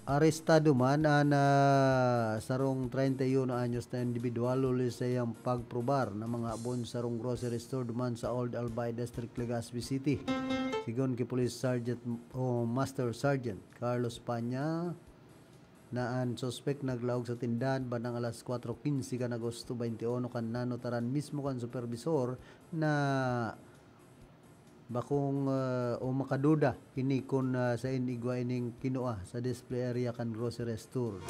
Arestado man an, ah, sarong treinta y uno anyos na individual huli sa iyang pagprobar na mga abon sarong grocery store duman sa Old Albay District, Legazpi City. Sigon ki Police Sergeant o Master Sergeant Carlos Panya, na an suspek naglaog sa tindahan bandang alas kwatro quince kan Agosto twenty-one kan nanotaran mismo kan supervisor na bakong, ah, o makaduda ini kun, ah, saen igwa ining kinua sa display area kan grocery store.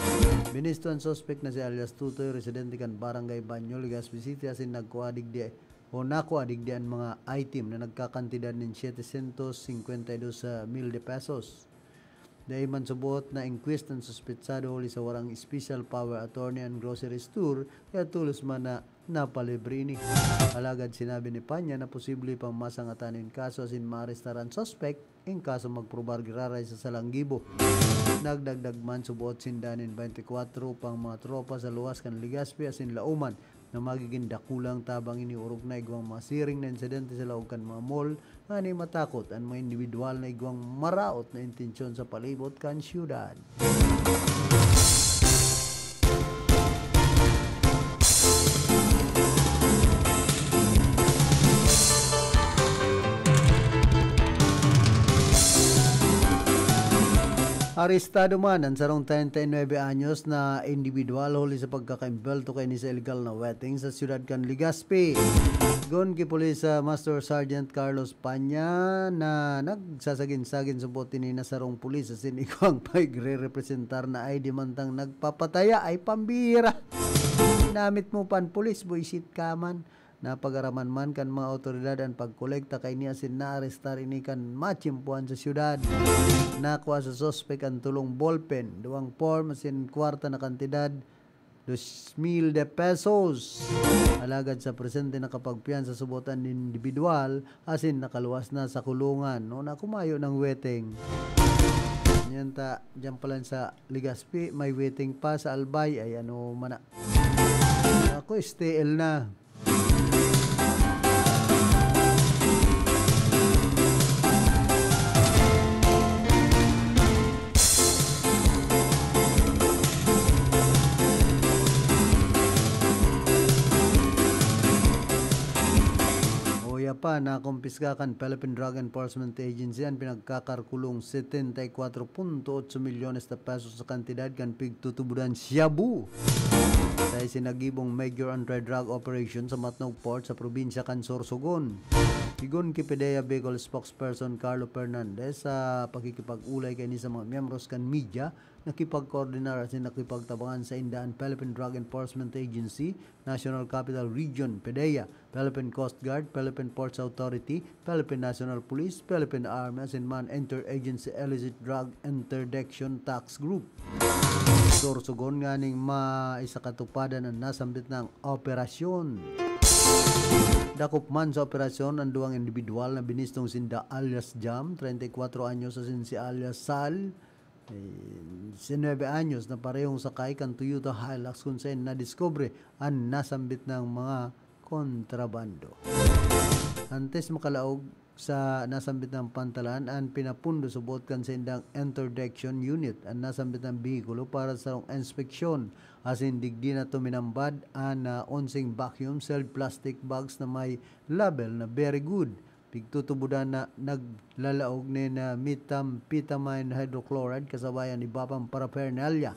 Binisto an suspek na si alias Tutoy, residente kan Barangay Banyo, Legazpi City, asin nagkua digdi o nakua digdi an mga item na nagkakantidad nin setecientos cincuenta y dos mil de pesos. Dai man suboot na inquest an suspetsado huli sa warang special power attorney an grocery store, kaya tolos man na napalibre ini. Alagad sinabi ni Panya na posible pang masangatan in kaso asin maarestar an suspek in kaso magprobar giraray sa salanggibo. Nagdagdag man suboot sinda nin twenty-four pang mga tropa sa luwas kan Legazpi asin Lauman na magigin dakulang tabang ini orog na igwang masiring na insidente sa laog kan mga mall, ngani matakot an mga indibidwal na igwang maraot na intensyon sa palibot kan siyudad. Arestado man an sarong treinta y nueve anyos na indibidwal huli sa pagkakaimbelto kaini sa illegal na wetting sa siyudad kan Legazpi. Sigon ki Police, ah, Master Sergeant Carlos Panya na nagsasagin-sagin subot ini na sarong pulis asin igwang pagre-representar na I D mantang nagpapataya ay pambira. Ginamit mo pa an pulis, buisit ka man. Napag-araman man kan mga awtoridad an pagkolekta kaini asin naarestar ini kan matiyempohan sa siyudad. Nakua sa suspek an tolong ballpen, duwang form asin kwarta na kantidad, dos mil de pesos. Alagad sa presente nakapagpiyansa subot an indibidwal asin nakaluwas na sa kulungan. No, na kumayo ng wetting. Yan ta, dyan pa lang sa Legazpi, may wetting pa sa Albay. Ay, ano man na. Ako, S T L na. Oya pa, nakumpiska kan Philippine Drug Enforcement Agency an pinagkakarkulong setenta y cuatro punto otso milyones na pesos sa kantidad kan pigtutubodan shabu. Sa isinagibong major anti-drug operation sa Matnog Port sa probinsya kan Sorsogon. Sigon ki PDEA Bicol spokesperson Carlo Fernandez, sa pakikipag-ulay kaini sa mga miyembros kan media, nakipagkoordinar asin nakipagtabangan sainda an Philippine Drug Enforcement Agency, National Capital Region, PDEA, Philippine Coast Guard, Philippine Ports Authority, Philippine National Police, Philippine Army, asin man Interagency Illicit Drug Interdiction Task Group. Sorsogon nganing maisakatupadan an nasambit na operasyon. Dakop man sa operasyon an duwang indibidwal na binistong sinda alias Jam, treinta y cuatro anyos, asin si alias Sal, eh, diecinueve anyos, na parehong sakay kan Toyota Hilux kun saen nadiskubre an nasambit na mga kontrabando. Antes makalaog sa nasambit na pantalan, an pinapundo subot kan saindang interdiction unit an nasambit na behikulo para sa sarong inspeksyon, asin digdi na tuminambad an, ah, onseng vacuum-sealed plastic bags na may label na "Very Good". Pigtutubodan na naglalaog nin, ah, methamphetamine hydrochloride kasabay an iba pang paraphernalia.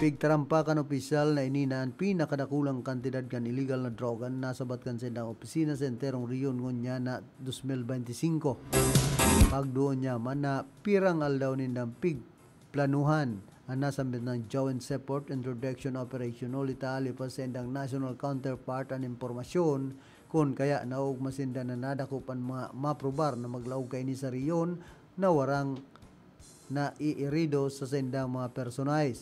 Pigtarampa kan opisyal na ini na an pinakadakulang kantidad kan iligal na droga na nasabat kan saindang opisina sa enterong rehiyon ngunyan na dos mil benti singko. Pagduon niya man na pirang aldaw nindang pig planuhan an nasambit na Joint Seaport Interdiction Operation, huli ta ali pa sa saindang national counterpart an impormasyon, kun kaya naogma sinda na nadakop an mga maprobar na maglaog kaini sa rehiyon na warang naiirido sa saindang mga personahe.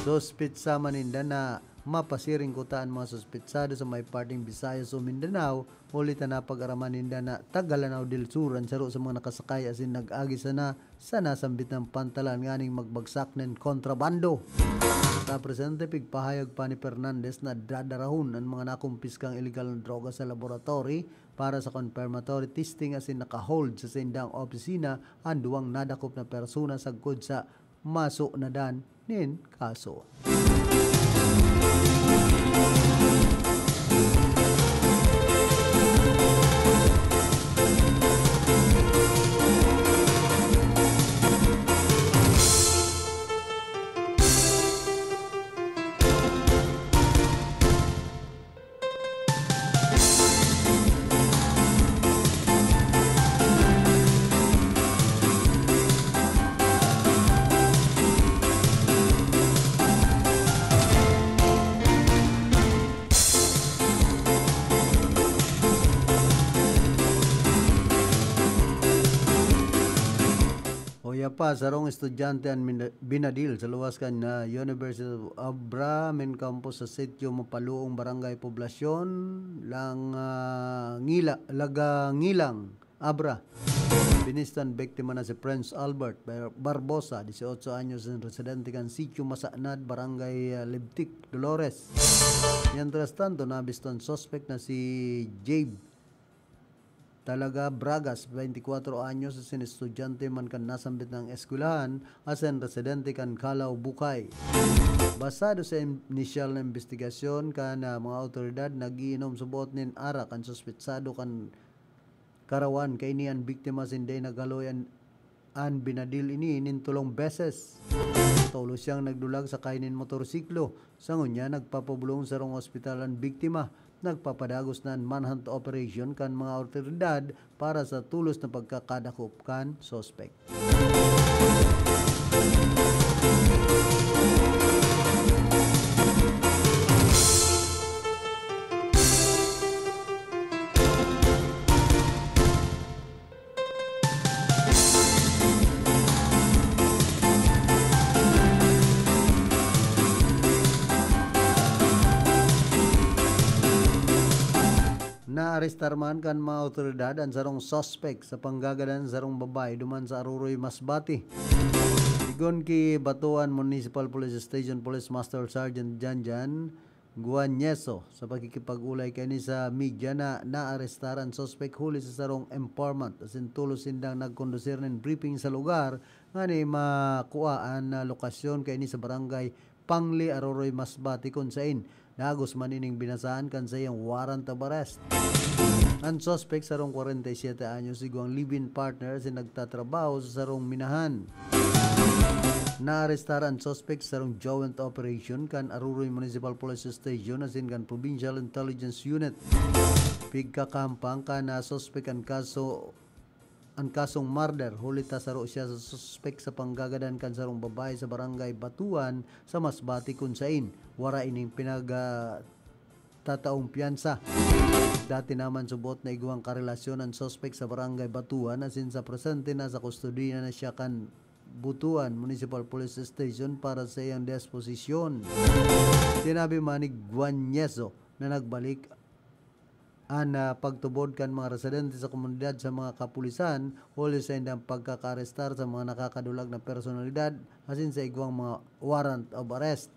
Suspetsa man ninda na mapasiring kuta an mga suspetsado sa may parteng Visayas o Mindanao, huli ta napag-araman ninda na taga Lanao del Sur an saro sa mga nakasakay asin nag-agi sana sa nasambit na pantalan nganing magbagsak nin kontrabando. Sa presente, pigpahayag pa ni Fernandez na dadarahon an mga nakumpiskang iligal na droga sa laboratory para sa confirmatory testing asin naka-hold sa saindang opisina an duwang nadakop na persona sagkod sa maso na dan nin kaso. Oya pa, sarong estudyante an mina-, binadil sa luwas kan, ah, University of Abra, main campus sa Sitio Mapaluong, Barangay Poblacion, Lang, ah, Ngila-, Lagangilang, Abra. Binistan biktima na si Prince Albert Bar-, Barbosa, dieciocho anyos, na residente kan Sitio Masanad, Barangay, ah, Libtik, Dolores. Mientras tanto, nabistan suspek na si Jabe Talaga Bragas, veinticuatro anyos, asin estudyante man kan nasambit na eskwelahan, asin residente kan Calao, Bucay. Basado sa im-, inisyal na imbestigasyon kan, ah, mga awtoridad, nag-iinom subot nin arak an suspetsado kan karawan. Kaini an biktima sinda naghaloy an, an binadil ini nin tolong beses. Tolos siyang nagdulag sa kainin motorsiklo. Sa ngunyan, nagpapabolong sarong ospital an biktima. Nagpapadagos na an manhunt operation kan mga awtoridad para sa tolos na pagkakadakop kan suspek. Naarestar man kan mga awtoridad an sarong suspek sa panggagadan sarong babae duman sa Aroroy, Masbate. Sigon ki Batuan Municipal Police Station Police Master Sergeant Janjan Guanyeso, sa pakikipag-olay kaini sa media na naarestar an suspek huli sa sarong informant asin tolos sindang nagkondusir nin briefing sa lugar ngani makua an, ah, lokasyon kaini sa barangay Pangli, Aroroy, Masbate, kun sain dagos man ining binasahan kan saiyang warrant of arrest. An suspek, sarong kwarenta y siyete anyos, igwang live-in partner asin nagtatrabaho sa sarong minahan. Naarestar an suspek sa sarong joint operation kan Aroroy Municipal Police Station asin kan Provincial Intelligence Unit. Pigkakahampang kan, ah, suspek an kaso, an kasong murder, huli ta saro siya sa suspek sa panggagadan kan sarong babae sa barangay Batuan sa Masbate, kun sain wara ining pinag, ah, tataong piyansa. Dati naman subot na igwang karelasyon an suspek sa barangay Batuan asin sa presente nasa kustodiya na siya kan Butuan Municipal Police Station para sa iyang disposisyon. Sinabi man ni Guanyeso na nagbalik an, ah, pagtubod kan mga residente sa komunidad sa mga kapulisan huli sa indang pagkakaarestar sa mga nakakadulag na personalidad asin sa igwang mga warrant of arrest.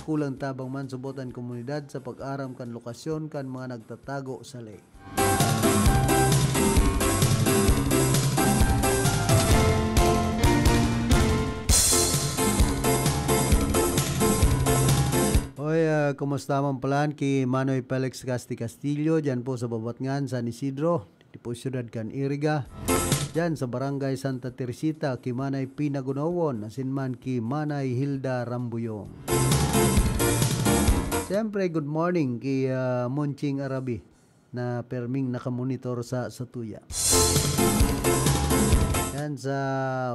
Kulang tabang man subot an komunidad sa pag-aram kan lokasyon kan mga nagtatago sa ley. Hoy, ah, kumusta man palan ki Manoy Felix Casti Castillo, dyan po sa Babatngan, San Isidro, di po siyudad kan Iriga. Dyan sa Barangay Santa Teresita, ki Manay Pinagunawon, asin man ki Manay Hilda Rambuyong. Siyempre, good morning ki, ah, Monching Arabi na perming nakamonitor sa satuya. Yan sa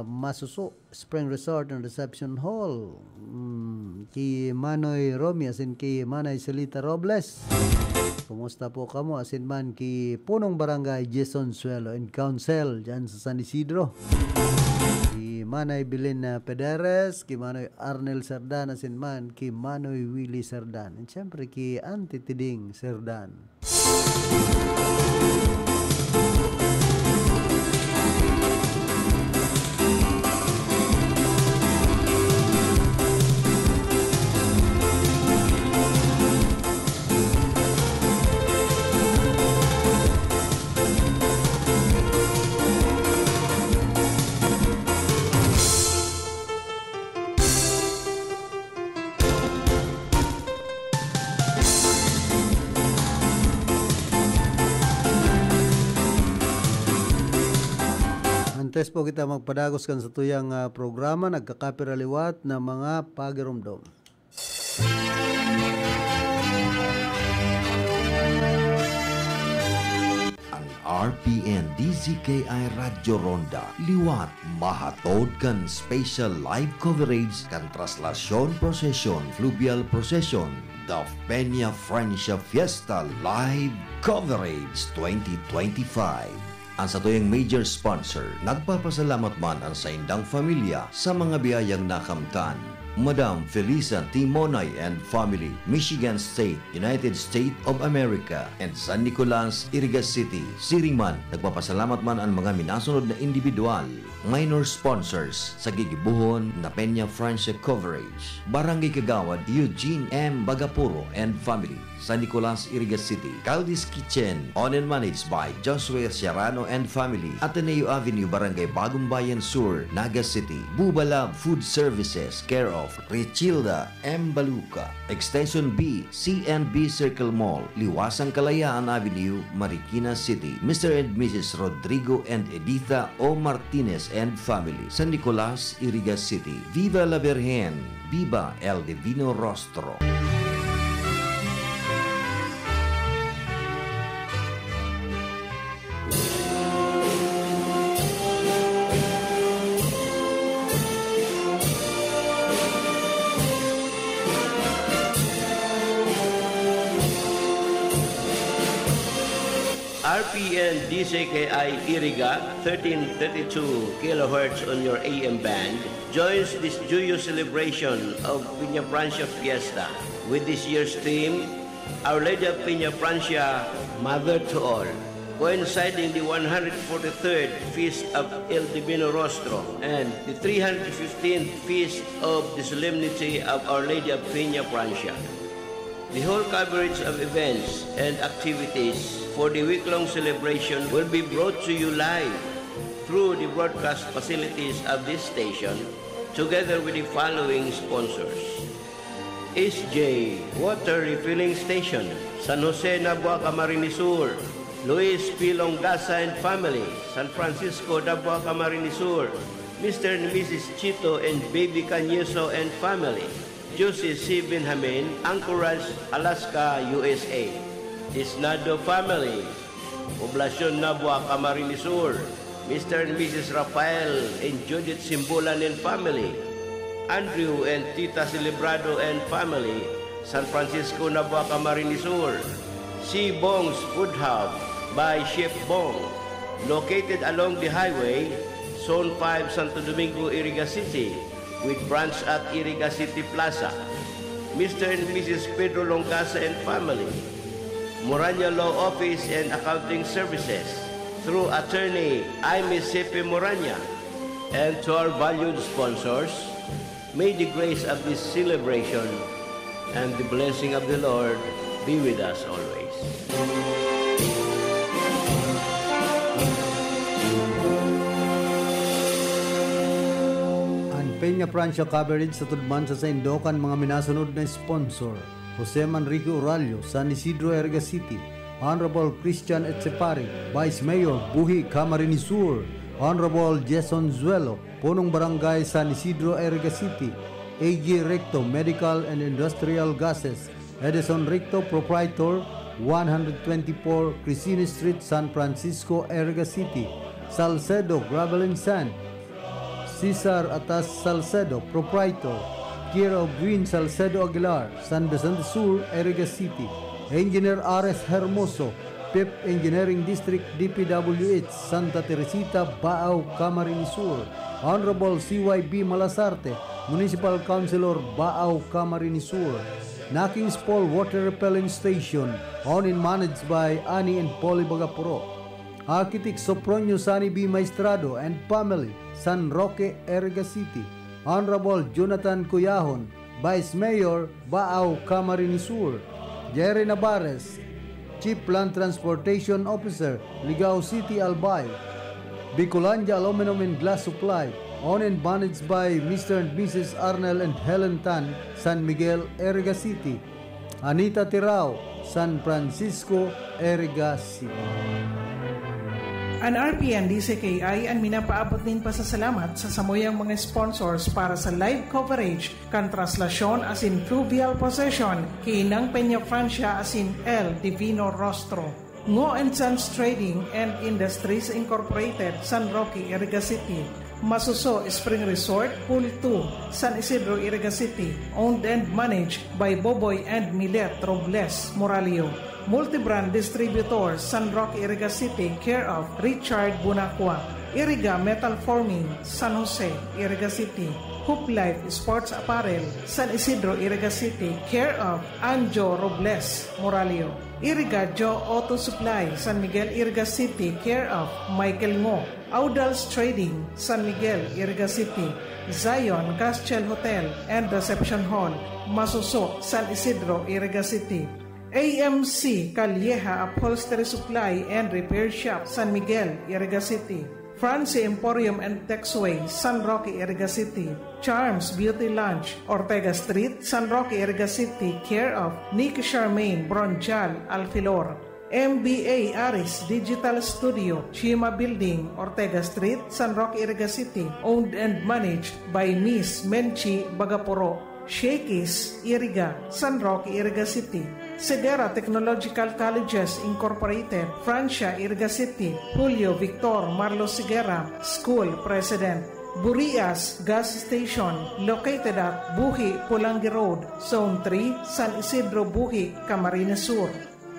Masuso Spring Resort and Reception Hall. Mm, ki Manoy Romy asin ki Manay Celita Robles. Kumusta po kamo? Asin man ki Punong Barangay Jason Suelo and Council dyan sa San Isidro. Ki Manay Belen, ah, Pederes, ki Manoy Arnel Serdan, asin man ki Manoy Willie Serdan. And syempre ki Auntie Tiding Serdan. Antes po kita magpadagos kan satuyang, ah, programa, nagkakapira liwat na mga pagiromdom. An R P N D Z K I Radyo Ronda liwat mahatod kan special live coverage kan Traslasyon Procession, Fluvial Procession, the Peña Francia Fiesta Live Coverage twenty twenty-five. An satuyang major sponsor, nagpapasalamat man an saindang pamilya sa mga biyayang nakamtan. Madam Felisa Timonay and family, Michigan State, United States of America, and San Nicolas, Iriga City. Siring man, nagpapasalamat man ang mga minasunod na individual, minor sponsors sa gigibohon na Peña Francia coverage. Barangay Kagawad, Eugene M. Bagapuro and family, San Nicolas, Iriga City. Caldi's Kitchen, owned and managed by Joshua Serrano and family, Ateneo Avenue, Barangay Bagong Bayan Sur, Naga City. Buba Lab Food Services, care of Richilda M. Baluca. Extension B, C and B Circle Mall, Liwasang Kalayaan Avenue, Marikina City. Mister and Missus Rodrigo and Editha O. Martinez and family, San Nicolas, Iriga City. Viva la Virgen! Viva el Divino Rostro! R P N D C K I Iriga, thirteen thirty-two kilohertz on your A M band, joins this joyous celebration of Peña Francia Fiesta with this year's theme, Our Lady of Peña Francia, Mother to All, coinciding the one hundred forty-third Feast of El Divino Rostro and the three hundred fifteenth Feast of the Solemnity of Our Lady of Peña Francia. The whole coverage of events and activities for the week-long celebration will be brought to you live through the broadcast facilities of this station, together with the following sponsors: S J Water Refilling Station, San Jose, Nabua, Camarines Sur; Luis P. Longasa and family, San Francisco, Nabua, Camarines Sur; Mister and Missus Chito and Baby Cañeso and family, Josie C. Benjamin, Anchorage, Alaska, U S A; Isnado family, Poblacion Nabua, Camarines Sur, Mister and Missus Rafael and Judith Simbulan and family, Andrew and Tita Celebrado and family, San Francisco, Nabua, Camarines Sur; C Bong's Food Hub by Chef Bong, located along the highway, Zone five, Santo Domingo, Iriga City, with branch at Iriga City Plaza. Mister and Missus Pedro Longasa and family, Moranya Law Office and Accounting Services, through attorney Aimee Sepe Moranya, and to our valued sponsors, may the grace of this celebration and the blessing of the Lord be with us always. An Peña Francia coverage sa tudman sa saindo kan mga minasunod na sponsor: Jose Manrique Orallo, San Isidro, Iriga City; Honorable Christian Etchepare, Vice Mayor, Buhi, Camarines Sur; Honorable Jason Zuelo, Punong Barangay, San Isidro, Iriga City; A G Recto, Medical and Industrial Gases; Edison Recto, Proprietor, one hundred twenty-four Crescini Street, San Francisco, Iriga City; Salcedo Gravel and Sand, Cesar Atas Salcedo, Proprietor, care of Win Salcedo Aguilar, San Vicente Sur, Iriga City; Engineer Ares Hermoso, Fifth Engineering District, D P W H, Santa Teresita, Baao, Camarines Sur; Honorable C Y B Malasarte, Municipal Councilor, Baao, Camarines Sur. Naking's Paul Water Repellent Station, owned and managed by Annie and Polly Bagapuro. Architect Sopronio Sani B Maestrado and family, San Roque, Iriga City. Honorable Jonathan Cuyahon, Vice Mayor, Baao, Camarines Sur; Jerry Navarez, Chief Land Transportation Officer, Ligao City, Albay. Bicolandia Aluminum and Glass Supply, owned and managed by Mister and Missus Arnel and Helen Tan, San Miguel, Iriga City. Anita Tirao, San Francisco, Iriga City. An R P N D C K I an minapaabot nin pasasalamat sa samuyang mga sponsors para sa live coverage kan traslasyon asin fluvial procession ki Inang Peña Francia asin El Divino Rostro. Ngo and Sons Trading and Industries Incorporated, San Roque, Iriga City. Masuso Spring Resort, Pool two, San Isidro, Iriga City. Owned and managed by Boboy and Milet Robles Moralio. Multibrand Distributor, San Roque, Iriga City, care of Richard Bunacua. Iriga Metal Forming, San Jose, Iriga City. Hoop Life Sports Apparel, San Isidro, Iriga City, care of Anjo Robles Moralio. Iriga Joe Auto Supply, San Miguel, Iriga City, care of Michael Ngo. Audals Trading, San Miguel, Iriga City. Zion Castiel Hotel and Reception Hall, Masuso, San Isidro, Iriga City. A M C Calleja Upholstery Supply and Repair Shop, San Miguel, Iriga City. Francie Emporium and Texway, San Roque, Iriga City. Charms Beauty Lounge, Ortega Street, San Roque, Iriga City, care of Nikki Charmaine Bronjal Alfilor. M B A Aris Digital Studio, Chima Building, Ortega Street, San Roque, Iriga City, owned and managed by Miss Menchi Bagapuro. Shakey's, Iriga, San Roque, Iriga City. Segura Technological Colleges Incorporated, Francia, Iriga City, Julio Victor Marlos Segura, School President. Burias Gas Station, located at Buhi, Polangui Road, Zone three, San Isidro, Buhi, Camarines Sur.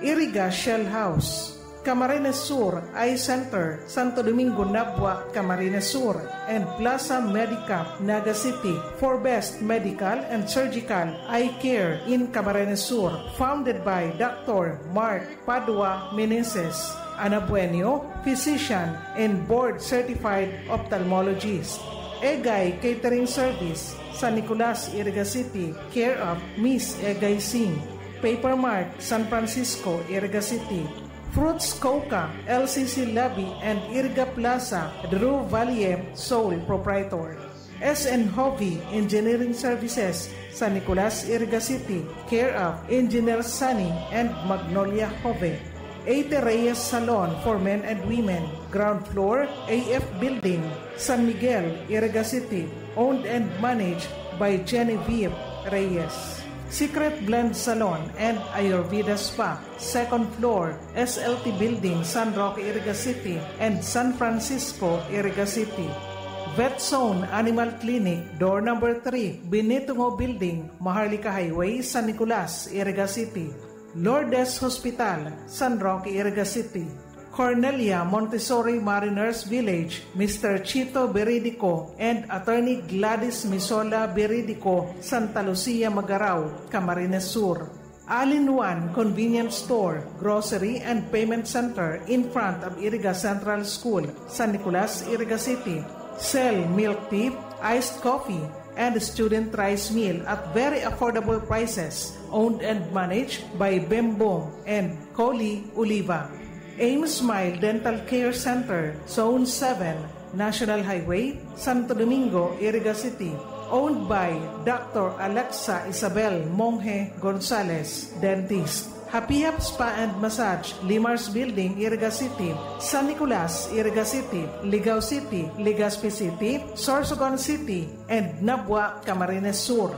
Iriga Shell House, Camarines Sur Eye Center, Santo Domingo, Nabua, Camarines Sur, and Plaza Medicap, Naga City, for best medical and surgical eye care in Camarines Sur, founded by Doctor Mark Padua Meneses, an abuenyo, physician and board-certified ophthalmologist. Egay Catering Service, San Nicolas, Iriga City, care of Miss Egay Singh. Papermark, San Francisco, Iriga City. Fruits Coca, L C C Lobby and Iriga Plaza, Drew Valle, sole proprietor. S N Hobby Engineering Services, San Nicolas, Iriga City, care of Engineer Sunny and Magnolia Hove. Eighty Reyes Salon for men and women, ground floor, A F Building, San Miguel, Iriga City, owned and managed by Genevieve Reyes. Secret Blend Salon and Ayurveda Spa, second floor, S L T Building, San Roque, Iriga City, and San Francisco, Iriga City. Vet Zone Animal Clinic, door number three, Benito Ngo Building, Maharlika Highway, San Nicolas, Iriga City. Lourdes Hospital, San Roque, Iriga City. Cornelia Montessori Mariners Village, Mister Chito Beridico and Attorney Gladys Misola Beridico, Santa Lucia, Magarao, Camarines Sur. All-in-One Convenience Store, Grocery and Payment Center in front of Iriga Central School, San Nicolas, Iriga City. Sell milk tea, iced coffee, and student rice meal at very affordable prices. Owned and managed by Bembong and Coli Oliva. Aim Smile Dental Care Center, Zone seven, National Highway, Santo Domingo, Iriga City. Owned by Doctor Alexa Isabel Monje Gonzalez, Dentist. Happy Hap Spa and Massage, Limars Building, Iriga City, San Nicolas, Iriga City, Ligao City, Legazpi City, Sorsogon City, and Nabua, Camarines Sur.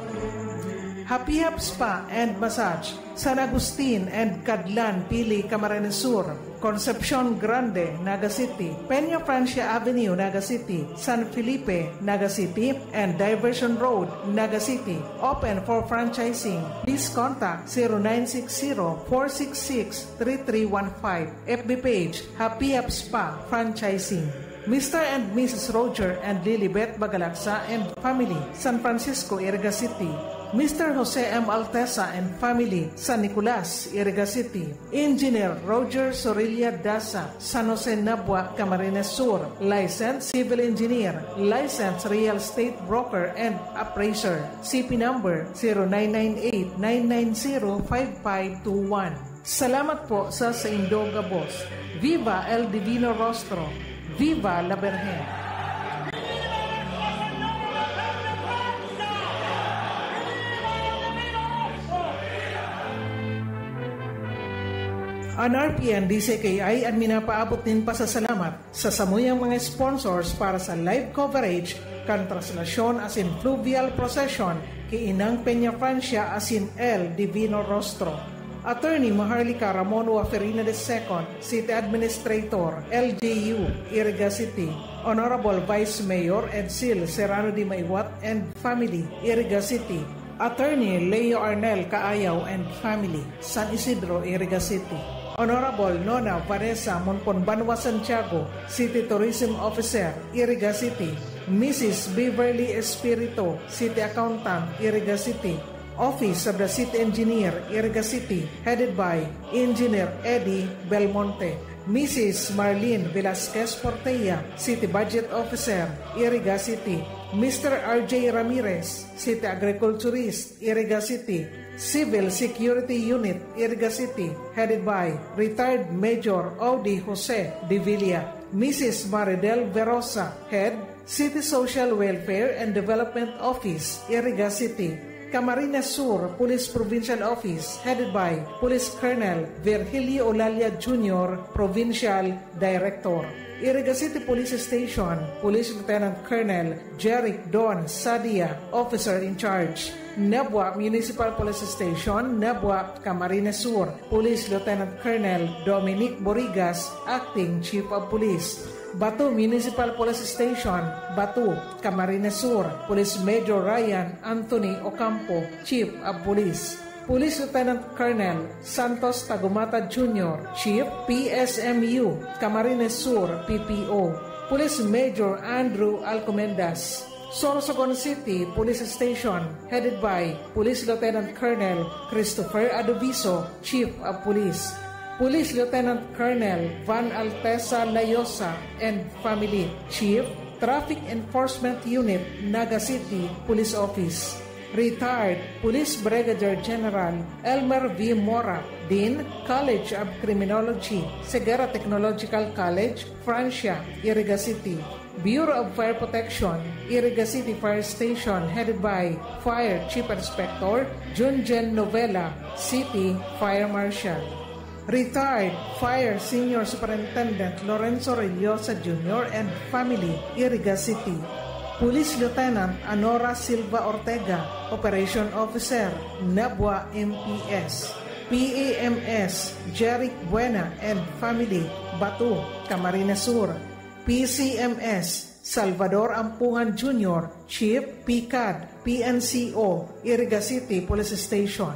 Happy Hap Spa and Massage, San Agustin and Cadlan, Pili, Camarines Sur, Concepcion Grande, Naga City, Peña Francia Avenue, Naga City, San Felipe, Naga City, and Diversion Road, Naga City. Open for franchising. Please contact zero nine six zero, four six six, three three one five. F B page, Happy Hap Spa Franchising. Mister and Missus Roger and Lilibet Bagalagsa and family, San Francisco, Iriga City. Mister Jose M. Altesa and family, San Nicolas, Iriga City. Engineer Roger Sorilla Daza, San Jose, Nabua, Camarines Sur. Licensed civil engineer, licensed real estate broker and appraiser. C P number zero nine nine eight nine nine zero five five two one. Salamat po sa saindo gabos. Viva El Divino Rostro! Viva la Virgen! An R P N D Z K I an minapaabot nin pasasalamat sa samuyang mga sponsors para sa live coverage kan traslasyon asin fluvial procession ki Inang Peña Francia asin El Divino Rostro. Attorney Maharlika Ramon Waferina the second, City Administrator, L G U, Iriga City. Honorable Vice Mayor Edsel Serrano de Maiwat and family, Iriga City. Attorney Leo Arnel Kaayaw and family, San Isidro, Iriga City. Honorable Nona Vanessa Monpon Banwa Santiago, City Tourism Officer, Iriga City. Missus Beverly Espirito, City Accountant, Iriga City. Office of the City Engineer, Iriga City, headed by Engineer Eddie Belmonte. Missus Marlene Velasquez Portella, City Budget Officer, Iriga City. Mister R J Ramirez, City Agriculturist, Iriga City. Civil Security Unit, Iriga City, headed by Retired Major Audi Jose de Villa. Missus Maridel Verosa, Head, City Social Welfare and Development Office, Iriga City. Camarines Sur Police Provincial Office, headed by Police Colonel Virgilio Olalia Junior, Provincial Director. Iriga City Police Station, Police Lieutenant Colonel Jeric Don Sadia, Officer in Charge. Nabua Municipal Police Station, Nabua, Camarines Sur, Police Lieutenant Colonel Dominic Borigas, Acting Chief of Police. Batu Municipal Police Station, Batu, Camarines Sur, Police Major Ryan Anthony Ocampo, Chief of Police. Police Lieutenant Colonel Santos Tagumata Junior, Chief, P S M U, Camarines Sur, P P O. Police Major Andrew Alcomendas. Sorsogon City Police Station, headed by Police Lieutenant Colonel Christopher Adoviso, Chief of Police. Police Lieutenant Colonel Van Altesa Layosa and family, Chief, Traffic Enforcement Unit, Naga City Police Office. Retired Police Brigadier General Elmer V. Mora, Dean, College of Criminology, Ceguera Technological College, Francia, Iriga City. Bureau of Fire Protection, Iriga City Fire Station, headed by Fire Chief Inspector Junjen Novela, City Fire Marshal. Retired Fire Senior Superintendent Lorenzo Rellosa Junior and family, Iriga City. Police Lieutenant Anora Silva Ortega, Operation Officer, Nabua M P S. P A M S Jeric Buena and family, Batu, Camarines Sur. P C M S Salvador Ampungan Junior, Chief, PCAD, P N C O, Iriga City Police Station.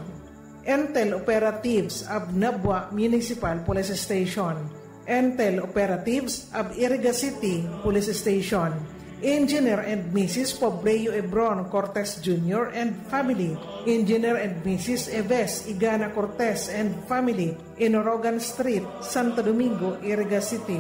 Intel Operatives of Nabua Municipal Police Station. Intel Operatives of Iriga City Police Station. Engineer and Missus Pobleo Ebron Cortes Junior and family. Engineer and Missus Eves Igana Cortes and family. Inorogan Street, Santo Domingo, Iriga City.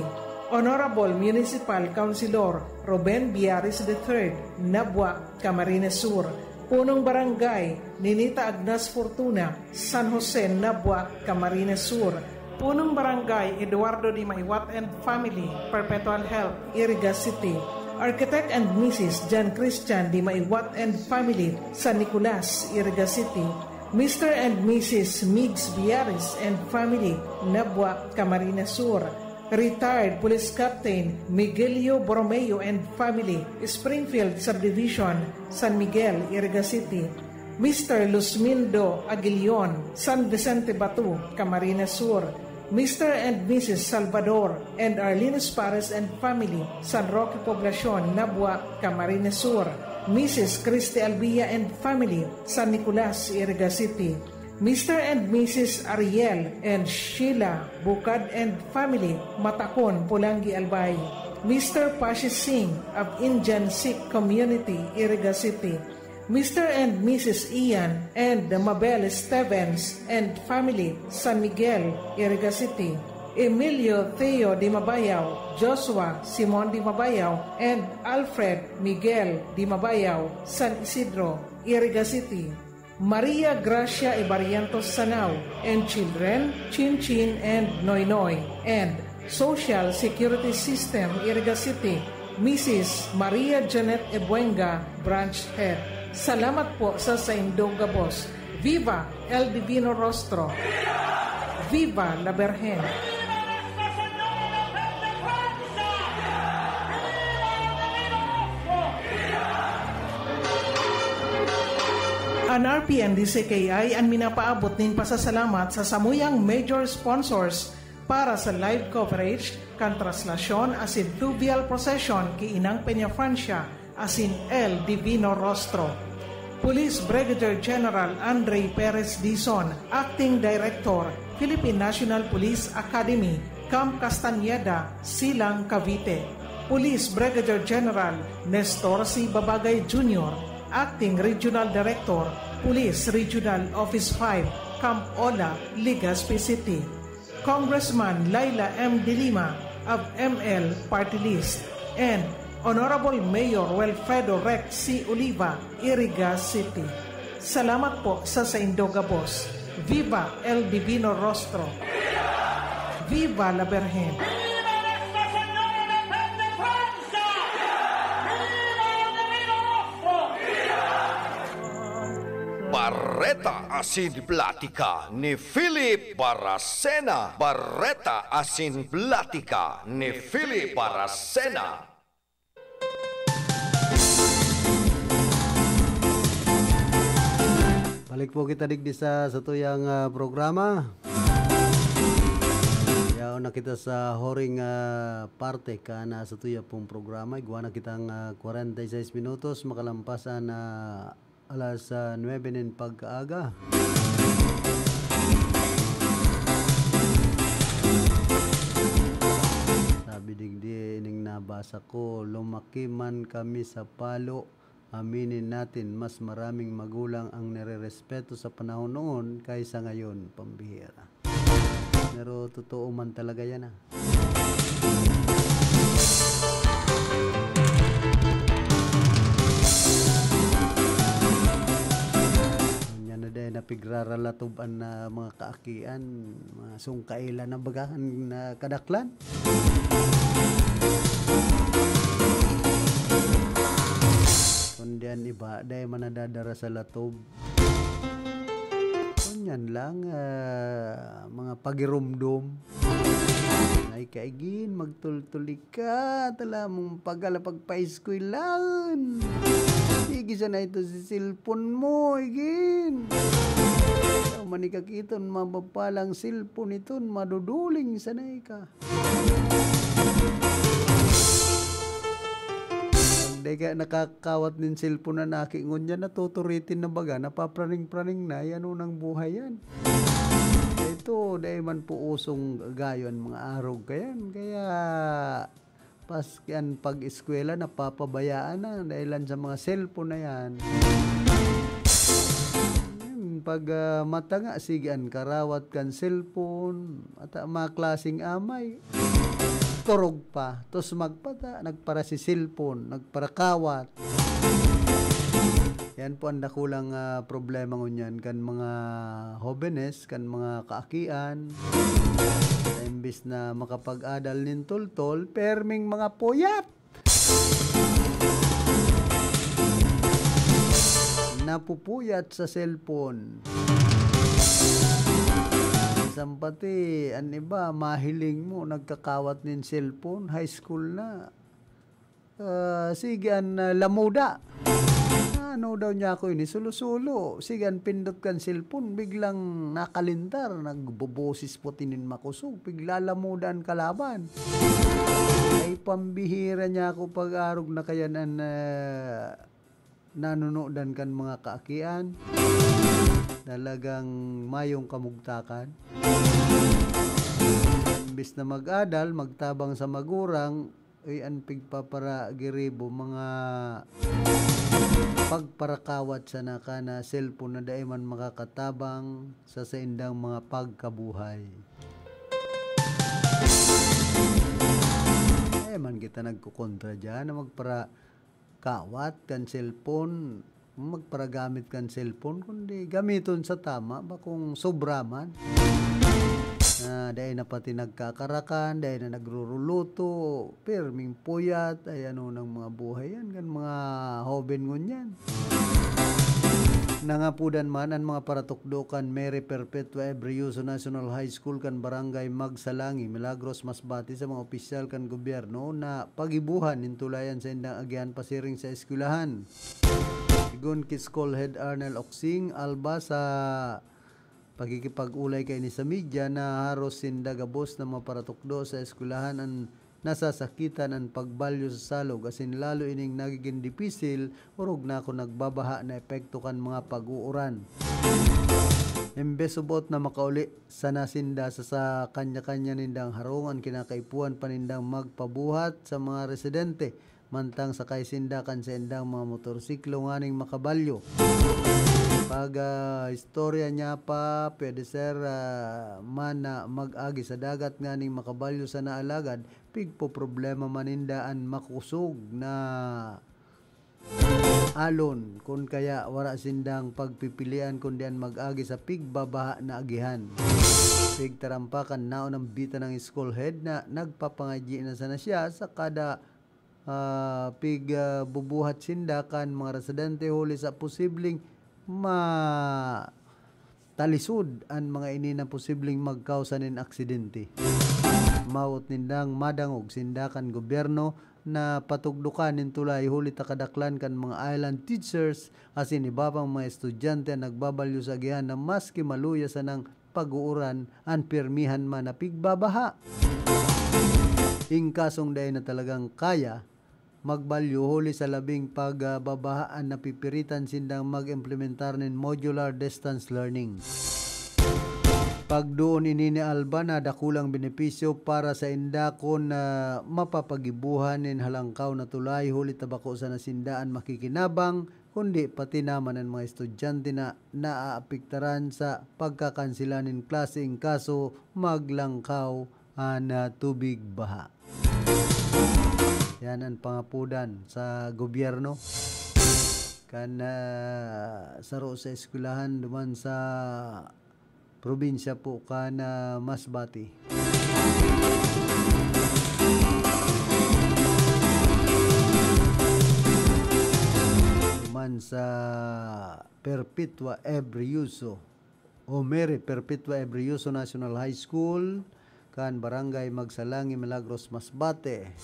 Honorable Municipal Councilor Ruben Biaris the third, Nabua, Camarines Sur. Punong Barangay, Ninita Agnas Fortuna, San Jose, Nabua, Camarines Sur. Punong Barangay, Eduardo Di Maiwat and family, Perpetual Health, Iriga City. Architect and Missus John Christian Di Maiwat and family, San Nicolas, Iriga City. Mister and Missus Migs Biares and family, Nabua, Camarines Sur. Retired Police Captain Miguelio Borromeo and family, Springfield Subdivision, San Miguel, Iriga City. Mister Luzmindo Aguilion, San Vicente Batu, Camarines Sur. Mister and Missus Salvador and Arlene Espares and family, San Roque Poblacion, Nabua, Camarines Sur. Missus Christy Albia and family, San Nicolas, Iriga City. Mister and Missus Ariel and Sheila Bukad and family, Matacon, Polangui, Albay. Mister Pashi Singh of Indian Sikh Community, Iriga City. Mister and Missus Ian and Mabel Stevens and family, San Miguel, Iriga City. Emilio Theo Di Mabayaw, Joshua Simon Di Mabayaw, and Alfred Miguel Di Mabayaw, San Isidro, Iriga City. Maria Gracia Ibarientos Sanao and children, Chin Chin and Noy Noy, and Social Security System, Iriga City, Missus Maria Janet Ebuenga, Branch Head. Salamat po sa saindong gabos. Viva El Divino Rostro! Viva la Virgen! An R P N D C K I an minapaabot nin pasasalamat sa samuyang major sponsors para sa live coverage kan traslasyon asin fluvial procession ki Inang Peñafrancia asin El Divino Rostro. Police Brigadier General Andre Perez Dizon, Acting Director, Philippine National Police Academy, Camp Castañeda, Silang, Cavite. Police Brigadier General Nestor C. Babagay Junior, Acting Regional Director, Police Regional Office five, Camp Ola, Legazpi City. Congressman Leila M. De Lima of M L Party List, and Honorable Mayor Wilfredo Rex C. Oliva, Iriga City. Salamat po sa saindo gabos. Viva El Divino Rostro! Viva la Virgen! Bareta asin platika ni Philip Baracena. Bareta asin platika ni Philip Baracena. Balik po kita digdi sa satuyang ah, programa. Yaon na kita sa huring ah, parte kan ah, satuya pong programa. Igwa na kitang ah, kwarenta y seis minutos makalampasan na alas ah, nuebe nin pagkaaga. Sabi digdi ining nabasa ko, lumaki man kami sa palo, aminin natin, mas maraming magulang ang nirerespeto sa panahon noon kaysa ngayon. Pambihira. Pero totoo man talaga yan ah. Yan na dahil napigraralatob an ah, mga kaakian, mga sungkailan na baga an ah, kadaklan. Kundi an iba, dahil man nadadara sa latob. Kunyan lang, ah, mga pagirumdom. Ay kaigin, magtultuli ka, tala mong pagala pagpaeskwelahan. Sige sana ito si cellphone mo, igin. Ikaw man ikakiton, mabapalang cellphone iton, maduduling sana ka. Pag di ka nakakawat nin cellphone na naki, ngunyan natuturitin na baga, napapraning-praning na, yan unang buhay yan. Ito, dahil man po usong gayo ang mga arog kayan. Kaya, paski an pag-eskwela, napapabayaan na dahil lang sa mga cellphone na yan. Yan, pag ah, mata nga, sige an karawat kan cellphone, at ah, mga klaseng amay. Turog pa. Tos magpata, nagpara si cellphone, nagparakawat. Yan po ang dakulang ah, problema ngunyan kan mga hobenes, kan mga kaakian. Na imbis na makapag-adal nin toltol, perming mga puyat. Napupuyat sa cellphone. Minsan pati, an iba, mahiling mo, nagkakawat nin cellphone, high school na. Ah, sige, an ah, lamuda. Ano daw niya ako ini, sulo-sulo. Sige, an pindot kan cellphone, biglang nakalintar, nagboboses puti nin makosog, bigla lamuda an kalaban. Ay, pambihira niya ako pag-arog na kayan an ah, nanunodan kan mga kaakian. Talagang mayong kamugtakan. Imbis na mag-adal, magtabang sa magurang, uy, an pigpaparagiribo, mga pagparakawat sana kan ah, cellphone na dai man makakatabang sa saindang mga pagkabuhay. Eh man kita nagkukontra dyan na magpara kawat kan cellphone, magparagamit kan cellphone, kundi gamiton sa tama, bakong sobra man. Na dai na pati nagkakarakan, dai na nagruruluto, pirming puyat, ay ano nang mga buhay yan, kan mga hoben ngunyan. Nangapudan man an mga paratukdo kan Mary Perpetua Ebrioso National High School kan Barangay Magsalangi, Milagros, Masbate sa mga opisyal kan gobyerno na pagibuhan nin tulayan saindang agihan pasiring sa eskwelahan. Sigon ki School Head Arnel Oksing Alba sa pakikipag-olay kaini sa media na haros sinda gabos na mga paratukdo sa eskwelahan an nasasakitan an pagbalyo sa salog asin lalo ining nagigin dipisil orog na kun nagbabaha na epekto kan mga pag-uuran. Imbes subot na makauli sana sinda sa, sa kanya-kanya nindang harong, an kinakaipuhan pa nindang magpabuhat sa mga residente, mantang sakay sinda kan saindang mga motorsiklo nganing makabalyo. Pag, ah, istorya niya pa, pwede, sir, ah, man na mag-agi sa dagat nganing makabalyo sana, alagad pigpoproblema man ninda an makusog na alon, kun kaya wara sindang pagpipilian kundi an mag-agi sa pigbabaha na agihan. Pigtarampakan, naon ang bita ng school head na nagpapangadyi na sana siya sa kada, ah, pig, ah, bubuhat sinda kan mga residente huli sa posibleng ma- talisod an mga ini na posibleng magkausa nin aksidente. Mawot nindang madangog sinda kan gobyerno na patugdokan nin tulay huli ta kadaklan kan mga island teachers asin iba pang mga estudyante an nagbabalyo sa agihan na maski maluya sanang pag-uuran, an pirmihan man na pigbabaha. Ing kasong dai na talagang kaya magbalyo huli sa labing pagbabaha an napipiritan sindang mag-implementar nin modular distance learning. Pagdoon ini ni Alba na dakulang benepisyo para sa inda kun, ah, mapapagibohan nin halangkaw na tulay huli ta bako sana sinda an makikinabang, kundi pati naman an mga estudyante na naaapektaran sa pagkakansela nin klase in kaso maglangkaw an, ah, tubig baha. Yan an pangapodan sa gobyerno kan, ah, saro sa eskwelahan duman sa probinsya po kan, ah, Masbate. Duman sa Perpetua Ebrioso o Mary Perpetua Ebrioso National High School, kan Barangay Magsalangi, Milagros, Masbate.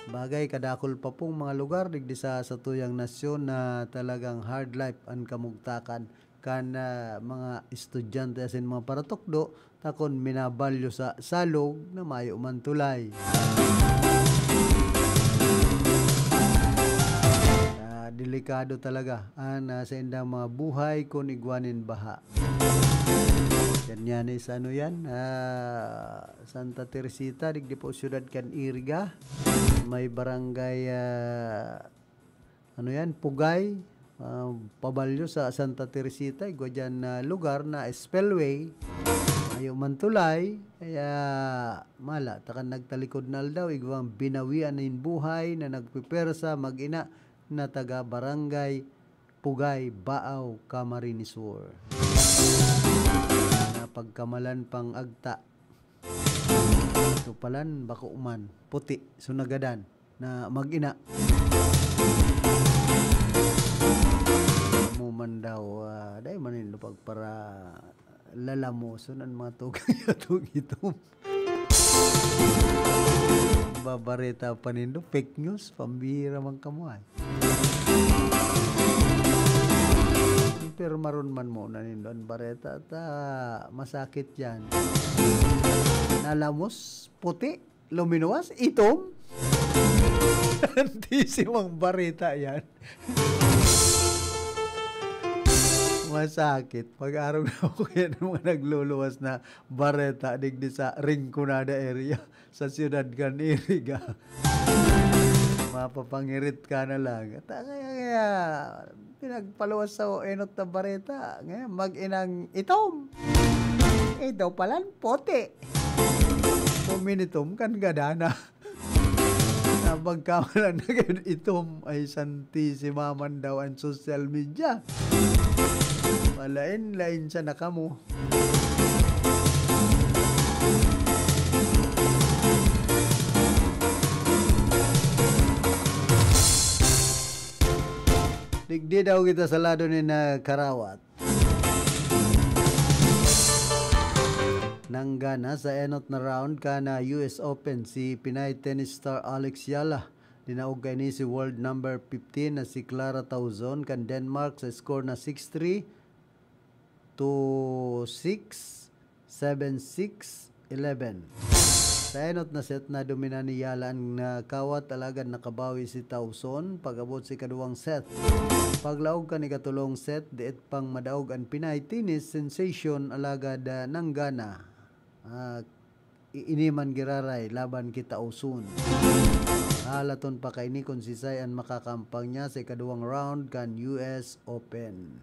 Bagay, kadakul pa pong mga lugar digdi sa satuyang nasyon na talagang hard life an kamugtakan kan, ah, mga estudyante asin mga paratukdo, ta kun minabalyo sa salog na mayo man tulay. Ah, delikado talaga an, ah, saindang mga buhay kun igwa nin baha. Yan yan, eh, sa ano yan? Ah, Santa Teresita, digdi po siyudad kan Iriga. May barangay, ah, ano yan? Pugay. Ah, pabalyo sa Santa Teresita, igwa dyan na lugar na spillway. Mayo man tulay. Kaya, mala, ta kan nagtalikod na aldaw, igwang binawian nin buhay na nagpipersa, mag-ina, na taga Barangay Pugay, Baaw, Camarines Sur. Napagkamalan pang agta. Ito palan, bako man, puti, sunagadan, na mag-ina. Mo man daw, ah, dai man nila pagpara lalamoson an mga tugang yatong itom. Babareta pa nindo, fake news, pambihira man kamo ay. Pero maron man mo na nindo an bareta ta masakit yan. Nalamos, puti, luminuwas, itom. Santisimang bareta yan. Masakit. Pag-arog na ako yan ng mga nagluluwas na bareta digdi sa Rinconada area, sa siyudad kan Iriga. Mapapangirit ka na lang. At, ah, kaya, kaya, pinagpaluwas sa enot na bareta. Ngayon, mag-inang itom. Ito palan, puti. Puminitom kan gadana. Napagkamalan na kayo itom ay santisima man daw ang social media. Malain-lain siya na kamo. Digdi daw kita sa lado ni na Karawat. Nanggana sa enot na round kan U S Open si Pinay tennis star Alex Yala. Dinaog kaini si world number fifteen na si Clara Tauzon kan Denmark sa score na six three, two six, seven six, eleven. Sa enot na set, nadomina ni Yala an, ah, kawat, alagad nakabawi si Tauson pag-abot sa ikaduwang set. Paglaog kan ikatulong set, diit pang madaog an Pinay tennis sensation, alagad, ah, nanggana. Ah, i-, ini man giraray laban ki Tauson. Halaton pa kaini kun sisay an makakampang niya sa ikaduwang round kan U S Open.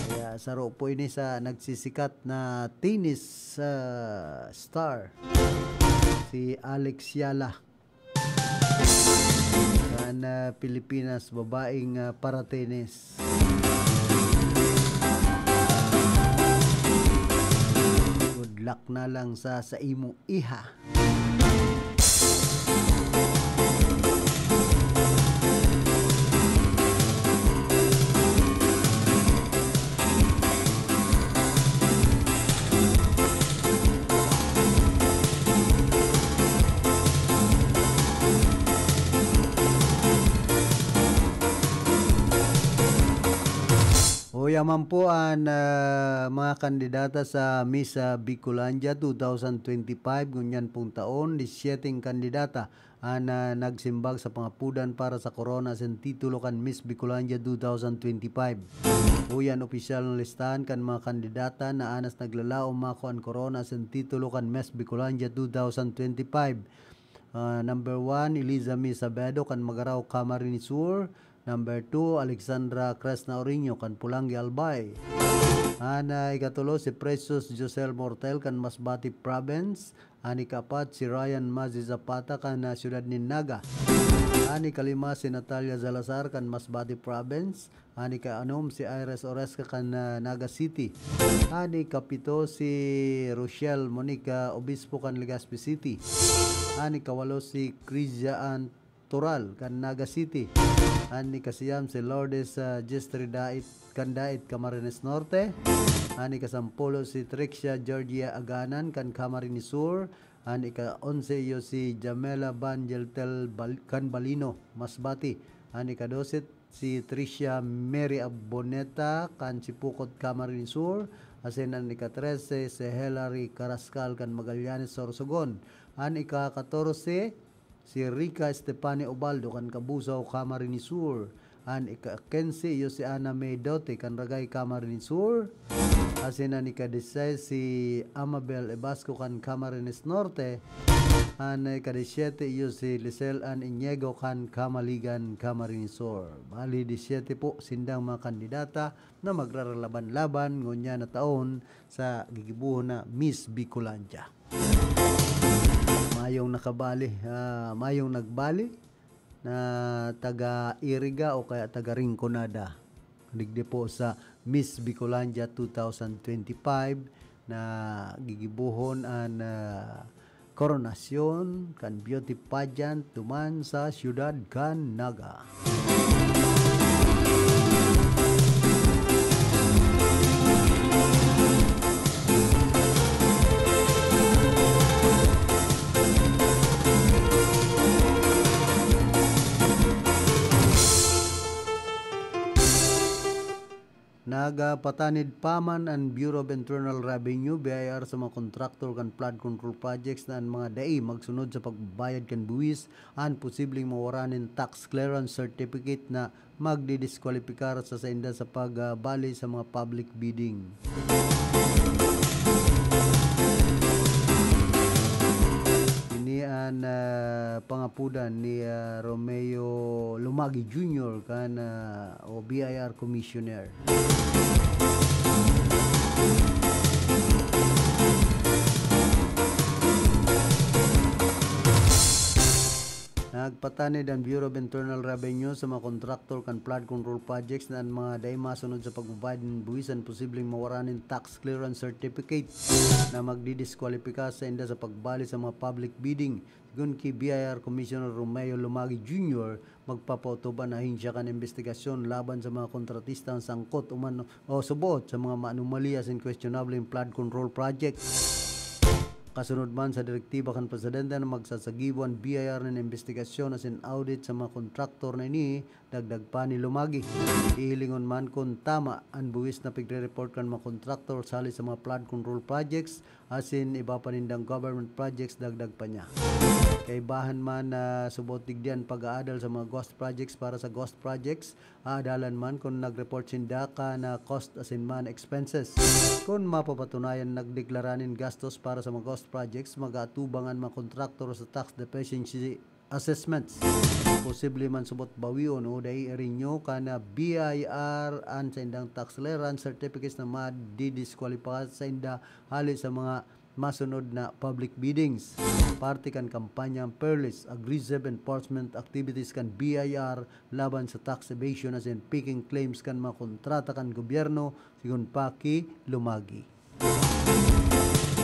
Kaya saro po ini sa nagsisikat na tennis, ah, star, si Alex Yala. Kan, ah, Pilipinas, babaeng, ah, paratenis. Good luck na lang sa, sa imo, iha. Uya man po an, ah, mga kandidata sa Miss, ah, Bicolandia two thousand twenty-five. Ngunyan pong taon, disyete kandidata an, ah, nagsimbag sa pangapudan para sa korona asin titulo kan Miss Bicolandia two thousand twenty-five. Uya an opisyal na listahan kan mga kandidata na anas naglalaom makua an korona asin titulo kan Miss Bicolandia two thousand twenty-five. Ah, number one, Eliza May Sabedo kan Magarao, Camarines Sur. Number two, Alexandra Cresna Oriño kan Polangui, Albay. An, ah, ikatulo, si Precious Josel Mortel kan Masbate Province. An ikaapat, si Ryan Mazi Zapata kan, ah, siyudad nin Naga. An ikalima, si Natalia Salazar kan Masbate Province. An ikaanom, si Iris Oresca kan, ah, Naga City. An ikapito, si Rochelle Monica Obispo kan Legazpi City. An ikawalo, si Crizia Ann Toral kan Naga City. An ikasiyam, si Lourdes, ah, Jestri Dait kan Dait, Camarines Norte. An ikasampulo, si Trixia Georgia Aganan kan Camarines Sur. An ika-onse iyo si Jamela Van Geltel Bal-, kan Balino, Masbate. An ikadose, si Tricia Mary Aboneta kan Sipocot, Camarines Sur. Asin an ikatrese, si Hilary Carrascal kan Magallanes, Sorsogon. An ikakatorse, si Rica Estefani Ubaldo kan Cabusao, Camarines Sur. An ika-quince iyo si Ana May Dote kan Ragay, Camarines Sur. Asin an ika-diseis si Amabel Ebasco kan Camarines Norte. An ika-disyete iyo si Lisel Ann Iñigo kan Camaligan, Camarines Sur. Bali, disyete po sindang mga kandidata na magraralaban-laban ngunyan na taon sa gigibohon na Miss Bicolandia. Mayong nakabali, ah, mayong nagbali na taga Iriga o kaya taga Rinconada. Digdi po sa Miss Bicolandia two thousand twenty-five na gigibohon an, ah, koronasyon kan beauty pageant duman sa siyudad kan Naga. Nagapatanid pa man an Bureau of Internal Revenue, B I R, sa mga kontraktor kan flood control projects na an mga dai magsunod sa pagbayad kan buwis an posibleng mawara nin tax clearance certificate na magdidiskwalipikar sa sainda sa pagbali sa mga public bidding. Ini an, ah, pangapudan ni, ah, Romeo Lumagi Junior kan, ah, o B I R Commissioner. Nagpatanid an Bureau of Internal Revenue sa mga kontraktor kan flood control projects na an mga dai masunod sa pagbabayad nin buwis an posibleng mawara nin tax clearance certificate na magdidiskwalipika sainda sa pagbali sa mga public bidding. Sigon ki B I R Commissioner Romeo Lumagi Junior, magpapautob an ahensya kan imbestigasyon laban sa mga kontratistang sangkot uman o suboot sa mga maanomalya asin kwestiyonableng flood control project. Kasunod man sa direktiba kan Presidente na magsasagibo an B I R nin imbestigasyon asin audit sa mga kontraktor na ini, dagdag pa ni Lumagi. Hihilingon man kun tama an buwis na pigre-report kan mga kontraktor hali sa mga flood control projects asin iba pa nindang government projects, dagdag pa niya. Kaibahan man na subot digdi an pag-aadal sa mga ghost projects para sa ghost projects, aadalan man kun nag-report sinda kan cost asin man expenses. Kun mapapatunayan nagdeklara nin gastos para sa mga ghost projects, mag-aatubang an mga kontraktor sa tax deficiency assessments. Posible man subot bawion o dai i-renew kan B I R an saindang tax clearance certificates na madidisqualify sainda hali sa mga masunod na public biddings. Parte kan kampanya ang Peerless, aggressive enforcement activities kan B I R laban sa tax evasion asin peking claims kan mga kontrata kan gobyerno, sigon pa ki Lumagi.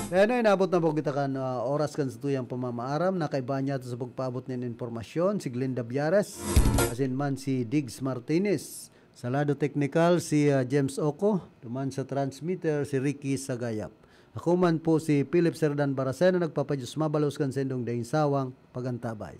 Kaya na, inabot na po kita kan, ah, oras kan satuyang pamamaaram. Nakaibahan niya sa pagpaabot nin impormasyon si Glenda Biares, asin man si Diggs Martinez. Sa lado teknikal, si, ah, James Oco. Duman sa transmitter, si Ricky Sagayap. Ako man po si Philip Serdan Baracena, nagpapadiyos mabalos kan sendong daing sawang pagantabay.